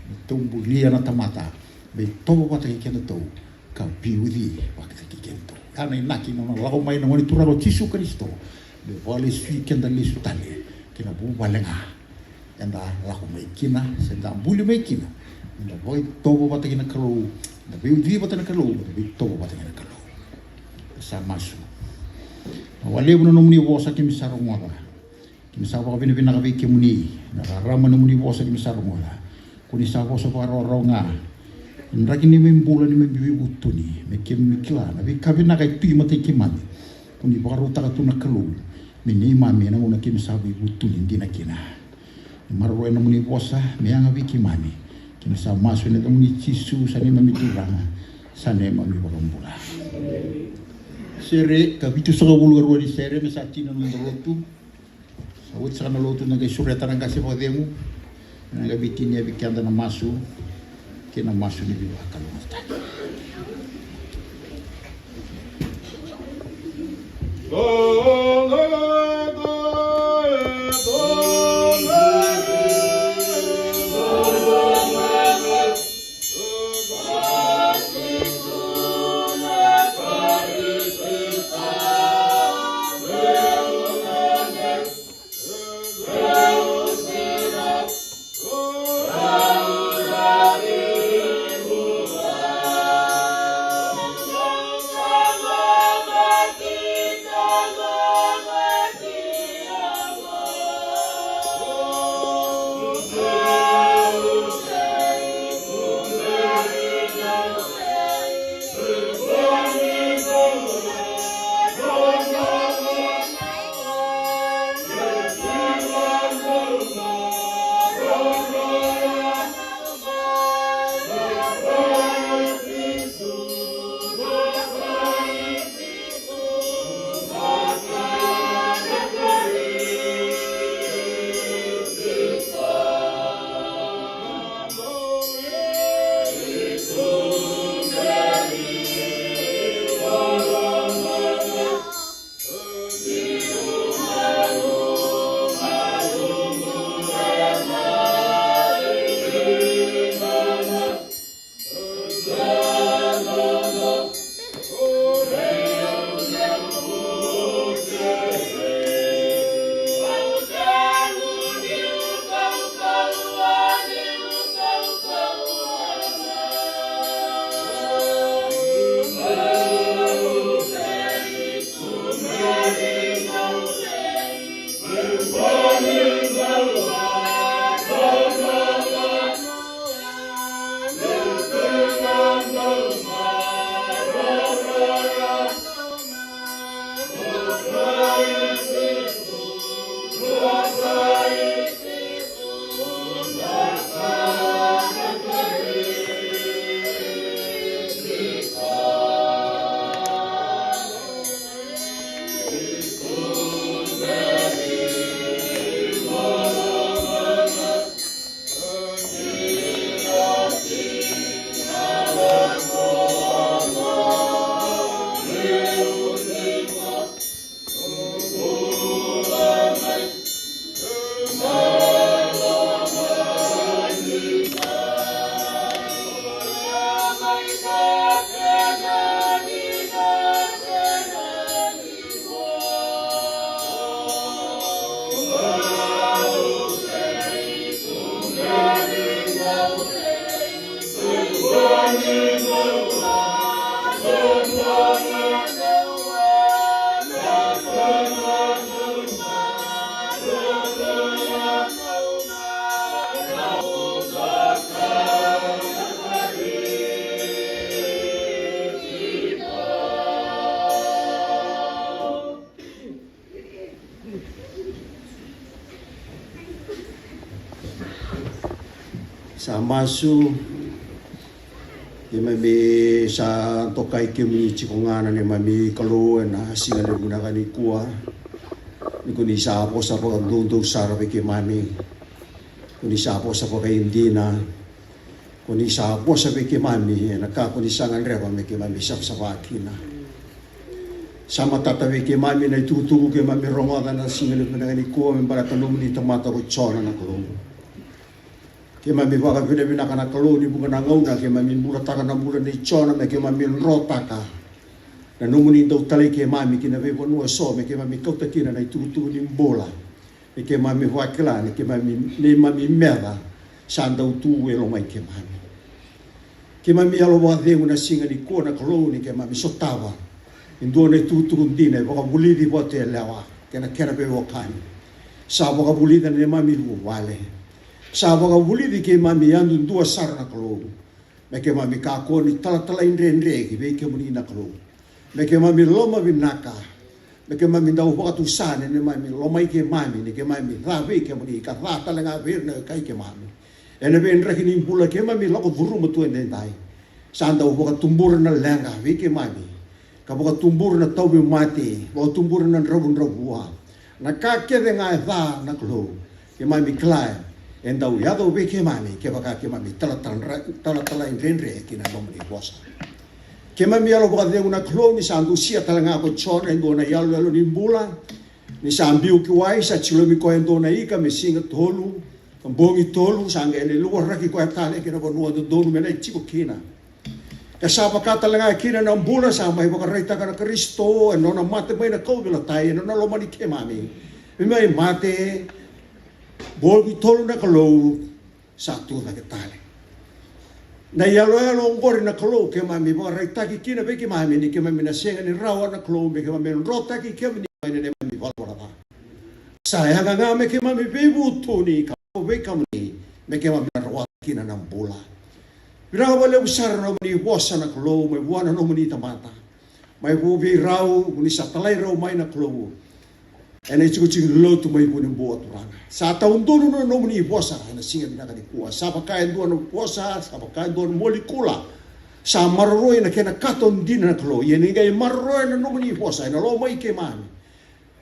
Me tou bulia na tamata me itovo vata kei kedatou, ka veiucui vata kei kedatou. Ya na inaki ni nona lako mai na Gone Turaga o Jisu Karisito, me vakalesui keda lesu tale ki na vuvale ga eda lako mai kina se da buli mai kina. Eda vakaitovo vata kei na Kalou, da veiucui vata na Kalou, da veitovo vata kei na Kalou. Sa masu. Vinaka vakalevu na nomuni vosa keimami sa rogoca. Keimami sa vakavinavinaka vei kemuni na rarama ni nomuni vosa keimami sa rogoca. Ko ni sa vosa vakarawarawa ga. Draki ni neimami bula, neimami veivutuni, me keimami kila na veika vinaka e tu e matai keimami. Ko ni vakarautaka tu na Kalou me neimami ena gauna keimami sa veivutuni dina kina. Ni maroroya na nomuni vosa me yaga vei keimami. Keimami sa masu ena yacamuni Jisu, sa neimami Turaga, sa neimami iVakabula. Sere ka vitusagavulu ka rua ni sere, me sa tini na noda lotu. Sa oti saka na lotu, na qai sureta na qase vakacegu, na qai veitini vei keda na masu kei na masu ni veivakalougatataki. Sa masu. Keimami sa dokai kemuni tiko ga na neimami Kalou ena siga levu vinaka nikua. Ni ko ni sa vosa vakadoudou sara vei keimami. Ko ni sa vosa vakaidina. Ko ni sa vosa vei keimami ena ka ko ni sa gadreva me keimami savasava kina. Sa matata vei keimami na itukutuku keimami rogoca na siga levu vinaka nikua me baleta nomuni tamata ko Jona na Kalou. Keimami vakavinavinaka na Kalou ni vuqa na gauna keimami bulataka na bula nei Jona me keimami drotaka na nomuni dau talai keimami ki na veivanua eso me keimami kauta kina na itukutuku ni bula. Ni keimami vakila ni keimami, neimami meca sa dau tu e lomai keimami. Keimami yalo vakacegu na siga nikua na Kalou ni keimami sotava e dua na itukutuku dina e vakavulici vata e lewa kei na kena veiwekani. Sa vakavulici na neimami vuvale. Sa vakavulici keimami yadudua sara na Kalou. Me keimami kakua ni talatalai dredre ki vei kemuni na Kalou. Me keimami lomavinaka. Me keimami dau vakatusa na neimami lomai keimami ni keimami ca vei kemuni ka ca tale ga vei ira na wekai keimami. Ena veidraki ni bula keimami lako curuma tu edaidai, sa dau vakatubura na leqa vei keimami, ka vakatubura na tauvimate, vakatubura na dravudravua, na ka kece ga e ca na Kalou. Keimami kila e dau yaco vei keimami kevaka keimami talatala, talatalai dredre ki na nomuni vosa. Keimami yalo vakacegu na Kalou ni sa dusia tale ga ko Jona e dua na iyaloyalo ni bula. Ni sa biu ki wai, sa jilomi koya e dua na ika me siga tolu, ka bogi tolu, sa qai lai luvaraki koya tale ki na vanua dodonu me lai jiko kina. Ka sa vaka tale ga kina na bula sa mai vakaraitaka na Karisito ena nona mate mai na kauveilatai, ena nona lomani keimami. Me mai mate, bogi tolu na Kalou, sa tu cake tale. Na iyaloyalo oqori na Kalou keimami vakaraitaki kina vei keimami ni keimami na sega ni rawa na Kalou me keimami na drotaki kemuni mai na neimami valavala ca. Sa yaga ga me keimami veivutuni ka lako vei kemuni me keimami na rawata kina na bula. Vinaka vakalevu sara na nomuni vosa na Kalou mai vua na nomuni tamata. Mai vei rau, ni sa talai rau mai na Kalou ena itikotiko ni lotu mai Vunibua, Turaga. Sa taudonu na nomuni vosa ena siga vinaka nikua. Sa vaka e dua na vosa, sa vaka e dua na molekula sa maroroi na kena kato dina na Kalou. Ia ni qai maroroya na nomuni vosa ena loma i keimami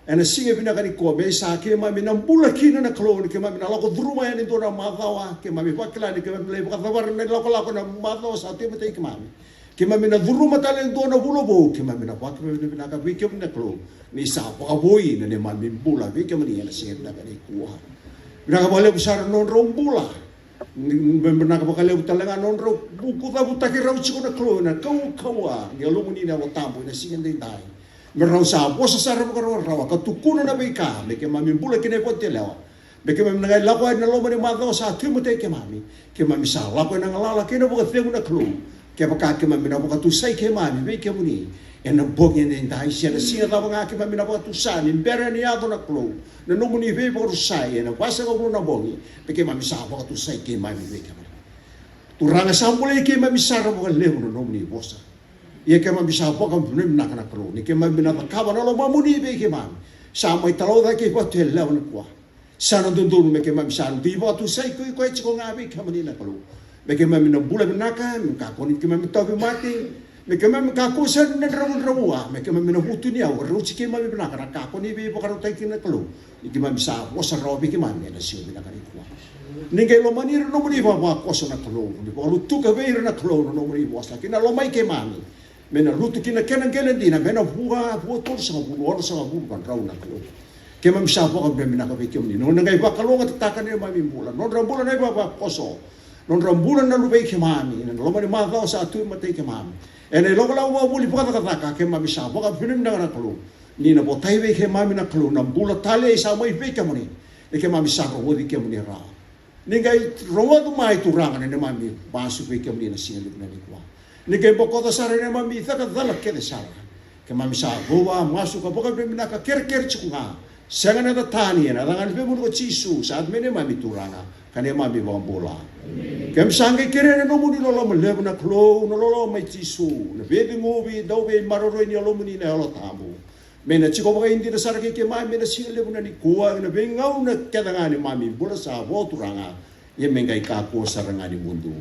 ena siga vinaka nikua, me sa keimami na bula kina na Kalou, ni keimami na lako curuma yani e dua na macawa, keimami vakila ni keimami lai vakacavara na ilakolako ena macawa sa tu e matai keimami. Keimami na curuma tale e dua na vula vou, keimami na vakavinavinaka vei kemuni na Kalou ni sa vakavoui na neimami bula vei kemuni ena siga vinaka nikua. Vinaka vakalevu sara na nodrau bula. Ni, me vinaka vakalevu tale ga na nodrau vuku cavutaki rau tiko na Kalou ena kaukauwa ni Yalomuni na Yalo Tabu ena siga edaidai. Me rau sa vosa sara vakarawarawa ka tukuna na veika me keimami bula kina e vakatelewa. Me keimami na qai lako yani na loma ni macawa sa tu e matai keimami. Keimami sa lako ena galala kei na vakacegu na Kalou. Kevaka keimami na vakatusai keimami vei kemuni ena bogi edaidai se na siga cava ga keimami na vakatusa ni bera ni yaco na Kalou na nomuni veivakarusai ena vasagavulu na bogi, me keimami sa vakatusai keimami vei kemuni. Turaga, sa bulai keimami sara vakalevu na nomuni vosa. Ia keimami sa vakavinavinaka na Kalou ni keimami na cakava na lomamuni vei keimami. Sa mai talaucaki e vakatelewa nikua. Sa na dodonu me keimami sa dui vakatusai koya, koya tiko ga vei kemuni na Kalou. Me keimami na bula vinaka, me kakua ni keimami tauvimate, me keimami kakua sara ni dravudravua, me keimami na vutuniyau, rauti keimami vinaka na ka ko ni veivakarautaki kina na Kalou. Ni keimami sa vosa rawa vei keimami ena siga vinaka nikua. Ni qai lomani ira na nomuni ivavakoso na Kalou, ni vakalutuka vei ira na Kalou na nomuni vosa ki na loma i keimami. Me na lutu ki na kena qele dina, me na vua, vua tolusagavulu, onosagavulu, vadrau na Kalou. Keimami sa vakavinavinaka vei kemuni na nodra qai vakalougatataka na neimami bula, nodra bula na ivavakoso, nodra bula na luvei keimami ena loma ni macawa sa tu e matai keimami. Ena ilakolako vakavuli vakacakacaka, keimami sa vakavinavinaka na Kalou ni na votai vei keimami na Kalou na bula talei sa mai vei kemuni. Ni keimami sa rogoci kemuni rawa. Ni qai rogoca mai, Turaga, na neimami masu vei kemuni ena siga levu nikua. Ni qai bokoca sara na neimami cakacala kece sara. Keimami sa vou a masu ka vakavinavinaka kerekere tiko ga. Sega na yaca tani, ena yaca ga ni veivanua ko Jisu, sa yaco me neimami Turaga ka neimami iVakabula. Keimami sa qai kerea na nomuni loloma levu na Kalou, na loloma i Jisu, na veiciqomi, dauveimaroroi ni Yalomuni na Yalo Tabu, me na tiko vakaidina sara kei keimami ena siga levu nikua, ena veigauna kece ga ni neimami bula sa vo, Turaga. Ia me qai kakua sara ga ni mudu.